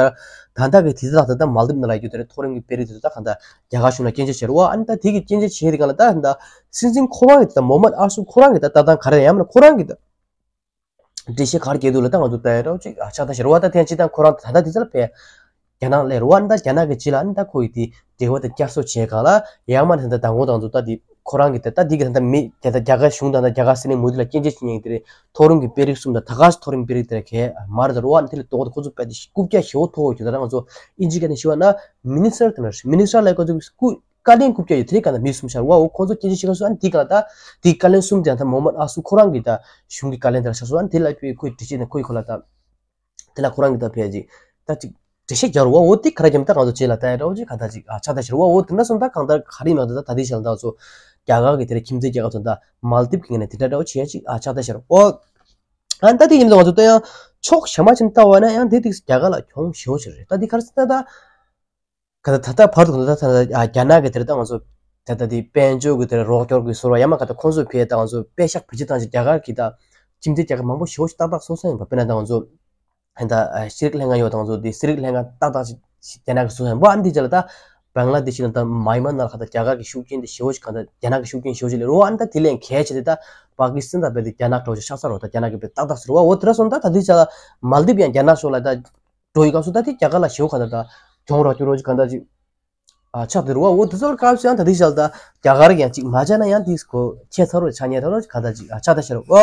ད་གི་དེ་ད་ད་ད་མལ་དིབ་ནང་ལ་ཡོད་དེ་རེད། མཐོ་རིམ་གྱི་དཔོན་རིགས་དེ་ད་ག་ད་རྒྱ་གར་གཞུང་ལ་སྐྱོན་བརྗོད་བྱས་རེད་བ། ཨ་ནི་ད་དེ་གི་སྐྱོན་བརྗོད་བྱས་དེ་ག་ལ་ད་ད་སྲིད་འཛིན་ཁོ་རང་གི་ད་མོ་མད་ཨ་སུ་ཁོ་རང་གི་ད་ལྟ་སྟངས་ག་རེ་ཡང་མིན་ན་ཁོ་རང་གི་ད་འགྲེལ་བཤད་ག་རེ་རྒྱག་འདུག་ལ་ད་ང་ཚོ་ལྟ་ཡ་འདྲ་བོ་ཅིག་ཨ་ཆགས་ད་ཤི་རེད་བ། ད་ཐེངས་སྤྱི་བཏང་ཁོ་རང་ད་ད་དེ་ཚོ་ལ་ཕེ་རྒྱ་ནག་སླེབས་རེད་བ། ཨ་ནི་ད་རྒྱ་ནག་གི་སྤྱི་ལ་ཨ་ནི་ད་ཁོ་ཡི་དེ་འབྲེལ་བ་དེ་བསྐྱར་གསོ་བྱས་ག་ལ་ཡང་མ་ནི་ད་ད་མདང་དགོང་དང་ཚོ་ད་དེ། ཁོ་རང་གིས་ད་ལྟ་འདི་གི་ད་ལྟ་མི་དེ་ད་རྒྱ་གར་གཞུང་དང་ད་རྒྱ་གར་སྲིད་བློན་མོ་དི་ལ་སྐྱོན་བརྗོད་བྱེད་མཁན་དེ་རེད། མཐོ་རིམ་གྱི་དཔོན་རིགས་གསུམ་དང་ད་ག་སེ་མཐོ་རིམ་དཔོན་རིགས་དེ་རེད་ཁེ་མ་རེད་ད་རོ། ཨ་ནི་དེ་ལས་ལྡོག་སྟེ་ཁོ་ཚོ་དཔེ་དེ་རྐུབ་བཀྱག་ཞེ་པོ་ཐོགས་ཡོད་ད། ང་ཚོ་ཨིན་ཇི་སྐད་ནས་ཞུ་བ་ན་མི་ནི་སི་ཊར་དེ་ན་མི་ནི་སི་ཊར་ལ་ཁོ་ཚོ་སྐུ་བཀའ་བློན་རྐུབ་བཀྱག་ཡོད་དེ་རེད། ག་ད་མི་གསུམ་ཤར་བ་འོ་ཁོ་ཚོ་སྐྱོན་བརྗོད་བྱེད་ག་སོ་ཨ་ནི་དེ་ག་ད་དེ་བཀའ་བློན་གསུམ་དེ་ཡང་ད་མོ་མད་ཨ་སུ་ཁོ་རང་གི་ད་གཞུང་གི་བཀའ་བློན་དེ་ལ་ཤར་སོ་ཨ་ནི་དེ་ལ་ཁོས་ཁོས་འགྲེལ་བཤད་ནས་ཁོས་ཁོ་ལ་ད། དེ་ལ་ཁོ་རང་གིས་ད་ཕལ་ཅིག་ད་ཅིག་འགྲེལ་བཤད་རྒྱག་རུ་བ་འོ་དེ་ག་རེ་རྒྱབ་ད་ང་ཚོ་རྗེས་ལ་ལྟ་ཡ་འདྲ་བོ་ཅིག་གང་ལྟར་ཅིག་ཨ་ཆགས་ད་ཤི་རུ་བ་འོ་དེ་འདྲ་སོང་ད་གང་ལྟར་ག་རེ་ཡིན་ན་ད་ད་དེ་ཞལ་ད་ཚོ་རྒྱ་གར་གི་དེ་རེད་ཁྱིམ་མཚེས་རྒྱལ་ཁབ་ཚོ་ད་མལ་དིབ་གི་ངོས་ནས་དེ་འདྲ་འདྲ་བོ་བྱེད་ཡ་ཅིག་ཨ་ཆགས་ད་ཤི་རུ་འོ། ཨ་ད་དེ་ཡིན་ད་ང་ཚོ་ད་ཡང་ཕྱོགས་གཞན་མ་ཅིག་ལྟ་བ་ན་ཡང་དེ་དེ་རྒྱ་གར་ལ་གྱོང་ཞེ་པོ་ཅིག་རེད། ད་དེ་ག་རེ་ཟེར་ན་ད། ག་ད་ད་ལྟ་བར་དུ་ག་ད་ད་རྒྱ་ནག་གི་དེར་ད་ང་ཚོ་ད་ལྟ་དེ་དཔལ་འབྱོར་གྱི་དེར་རོགས་སྐྱོར་གྱི་ཟུར་བ་ཡང་མ་ག་ད་ཁོང་ཚོས་ཕེ་ད་ང་ཚོ་པེ་ཤག་བེད་སྤྱོད་བཏང་ཞིང་རྒྱ་གར་གྱི་ད་ཁྱིམ་མཚེས་རྒྱལ་ཁབ་མང་པོ་ཞེ་པོ་ཞིག་ཏག་ཏག་སོང་ས་ཡིན་པ། དཔེར་ན་ད་ང་ཚོ་ད་ཤེས་རིག་ལྷན་ཁང་ཡོད་ད་ང་ཚོ་དེ་ཤེས་རིག་ལྷན་ཁང་ཏག་ཏག་ཞིག་རྒྱ་ནག་གི་སོང་ས་ཡིན་པ། ཨ་ནི་དེ་རྗེས་ལ་ད་བང་ལ་དེ་ཤི་ན་ད་མཱི་མ་ནར་ག་ད་རྒྱ་གར་གྱི་ཤུགས་རྐྱེན་དེ་ཞེ་པོ་ཞིག་ག་ད་རྒྱ་ནག་གི་ཤུགས་རྐྱེན་ཞེ་པོ་ཞིག་ལས་རོ། ཨ་ནི་ད་དེ་ལས་གལ་ཆེ་དེ་ད་པ་ཀི་སི་ཐན་ད་བེ་དེ་རྒྱ་ནག་འགྲོ་ཞིག་ཤག་ས་རོ། ད་རྒྱ་ནག་གི་བེ་ཏག་ཏག་ཟེར་བ་འོ་དེ་ར་སོང་ད་ད་དེ་ཆ་མལ་དིབ་ཡང་རྒྱ་ནག་ཕྱོགས་ལ་ད། འགྲོ་ཡི་སྐབས་སུ་ད་དེ་རྒྱ་གར་ལ་ཞེ་པོ་ག་ད་ད་གྱོང་རག་རྒྱུ་རོ་ཅིག་ག་ད་ཅིག་ཨ་ཆགས་དེ་རུ་བ་འོ་དེ་ཚོ་ལ་སྐབས་སུ་ཡང་ད་དེ་ཞལ་ད་རྒྱ་གར་གྱི་ཡང་ཅིག་མ་ཆགས་ན་ཡང་དེ་གོ་ཁྱད་མཚར་བའི་ཆ་ཉེ་ཐོར་ག་ད་ཅིག་ཨ་ཆགས་ད་ཤར་འོ།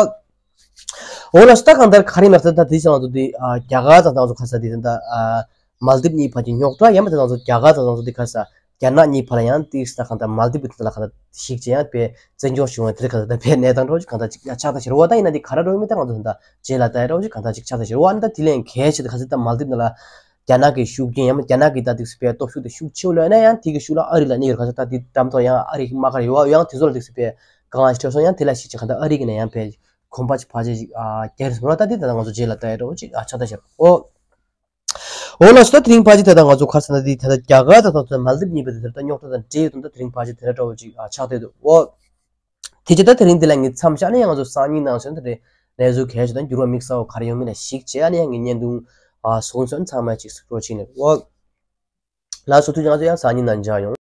འོ་ལ་སུ་ད་གང་ལྟར་ག་རེ་མེད་ད་ད་དེ་ཞལ་ད་དེ་ཨ་རྒྱ་གར་དང་ད་ཚོ་ག་ས་དེ་ད་ཨ་མལ་དིབ་གཉིས་བར་གྱི་རྙོག་དྲ་ཡང་མེད་ད་ད་ཚོ་རྒྱ་གར་དང་ད་ཚོ་དེ་ག་ས་རྒྱ་ནག་གཉིས་བར་ལ་ཡང་དེ་ས་གང་ལྟར་མལ་དིབ་གི་དེ་ལ་ག་ད་ཞིག་ཅེ་ཡང་པའི་བཙན་སྐྱོང་བྱུང་བ་དེ་ག་ད་པའི་གནས་སྟངས་འགྲོ་ཅིག་ག་ད་ཅིག་ཨ་ཆགས་ད་ཤར་འོ་ད་ཡིན་ན་དེ་ག་ར་འགྲོ་མེད་ད་ང་ཚོ་ད་རྗེས་ལ་ད་ཡ་འགྲོ་ཅིག་ག་ད་ཅིག་ཆགས་ད་ཤར་འོ་ཨ་ད་དེ་ལས་གལ་ཆེ་ད་ག་ས་ད་མལ་དིབ་ནང་ལ། རྒྱ་ནག་གི་ཤུགས་རྐྱེན་ཡང་རྒྱ་ནག་གི་ད་དེ་སི་པའི་སྟོབས་ཤུགས་དེ་ཤུགས་ཆེ་བ་ལོས་ན་ཡང་དེ་གི་ཤུགས་ལ་ཨ་རི་ལ་གནས་ཡོད་ག་ས་ད་དེ་འགྲམ་ཐོག་ཡང་ཨ་རི་མ་གར་ཡོད་ཡང་དེ་ཚོ་ལ་དེ་སི་པའི་གང་ཨ་ཤི་ཐོས་སོང་ཡང་དེ་ལ་ཤི་ཅིག་ག་ད་ཨ་རི་གི་ནས་ཡང་པའི་གོམ་པ་ཅིག་ཕ་ཅིག་ཅིག་ཨ་རྒྱལ་སོང་ར། ད་དེ་ད་ང་ཚོ་རྗེས་ལ་ལྟ་ཡ་འགྲོ་ཅིག་ཨ་ཆགས་ད་ཤར་འོ། འོ་ལགས་སོ། ད་དེ་རིང་ཕལ་ཆེར་དེ་དང་ང་ཚོ་ཁ་སང་ད་དེ་ད་ལྟ་རྒྱ་གར་དང་ད་ལྟ་མལ་དིབ་གཉིས་པོ་དེ་ད་ལྟ་རྙོག་དྲ་དང་འབྲེལ་ཡོད་དུ་ད་དེ་རིང་ཕལ་ཆེར་དེ་འདྲ་འདྲ་བོ་ཅིག་ཨ་ཆགས་བསྡད་འདུག་འོ། དེ་རྗེས་ད་དེ་རིང་འདི་ལ་ངས་མཚམས་བཞག་ནས་ཡང་ང་ཚོ་སང་ཉིན་ནང་ཚུན་ད་དེ་གནས་ཚུལ་གལ་ཆེ་དང་འགྱུར་བ་དམིགས་བསལ་བ་ག་རེ་ཡོང་མིན་ལ་གཞིགས་བྱས་ཨ་ནི་ཡང་ངས་བརྙན་ཐུང་ཨ་གསུང་སོན་ཚང་མ་ཅིག་གཟིགས་རོགས་བྱེད་ནས། འོ་ལགས་སོ། ཐུགས་རྗེ་ཆེ། ང་ཚོ་ཡང་སང་ཉིན་ནང་མཇལ་ཡོང་།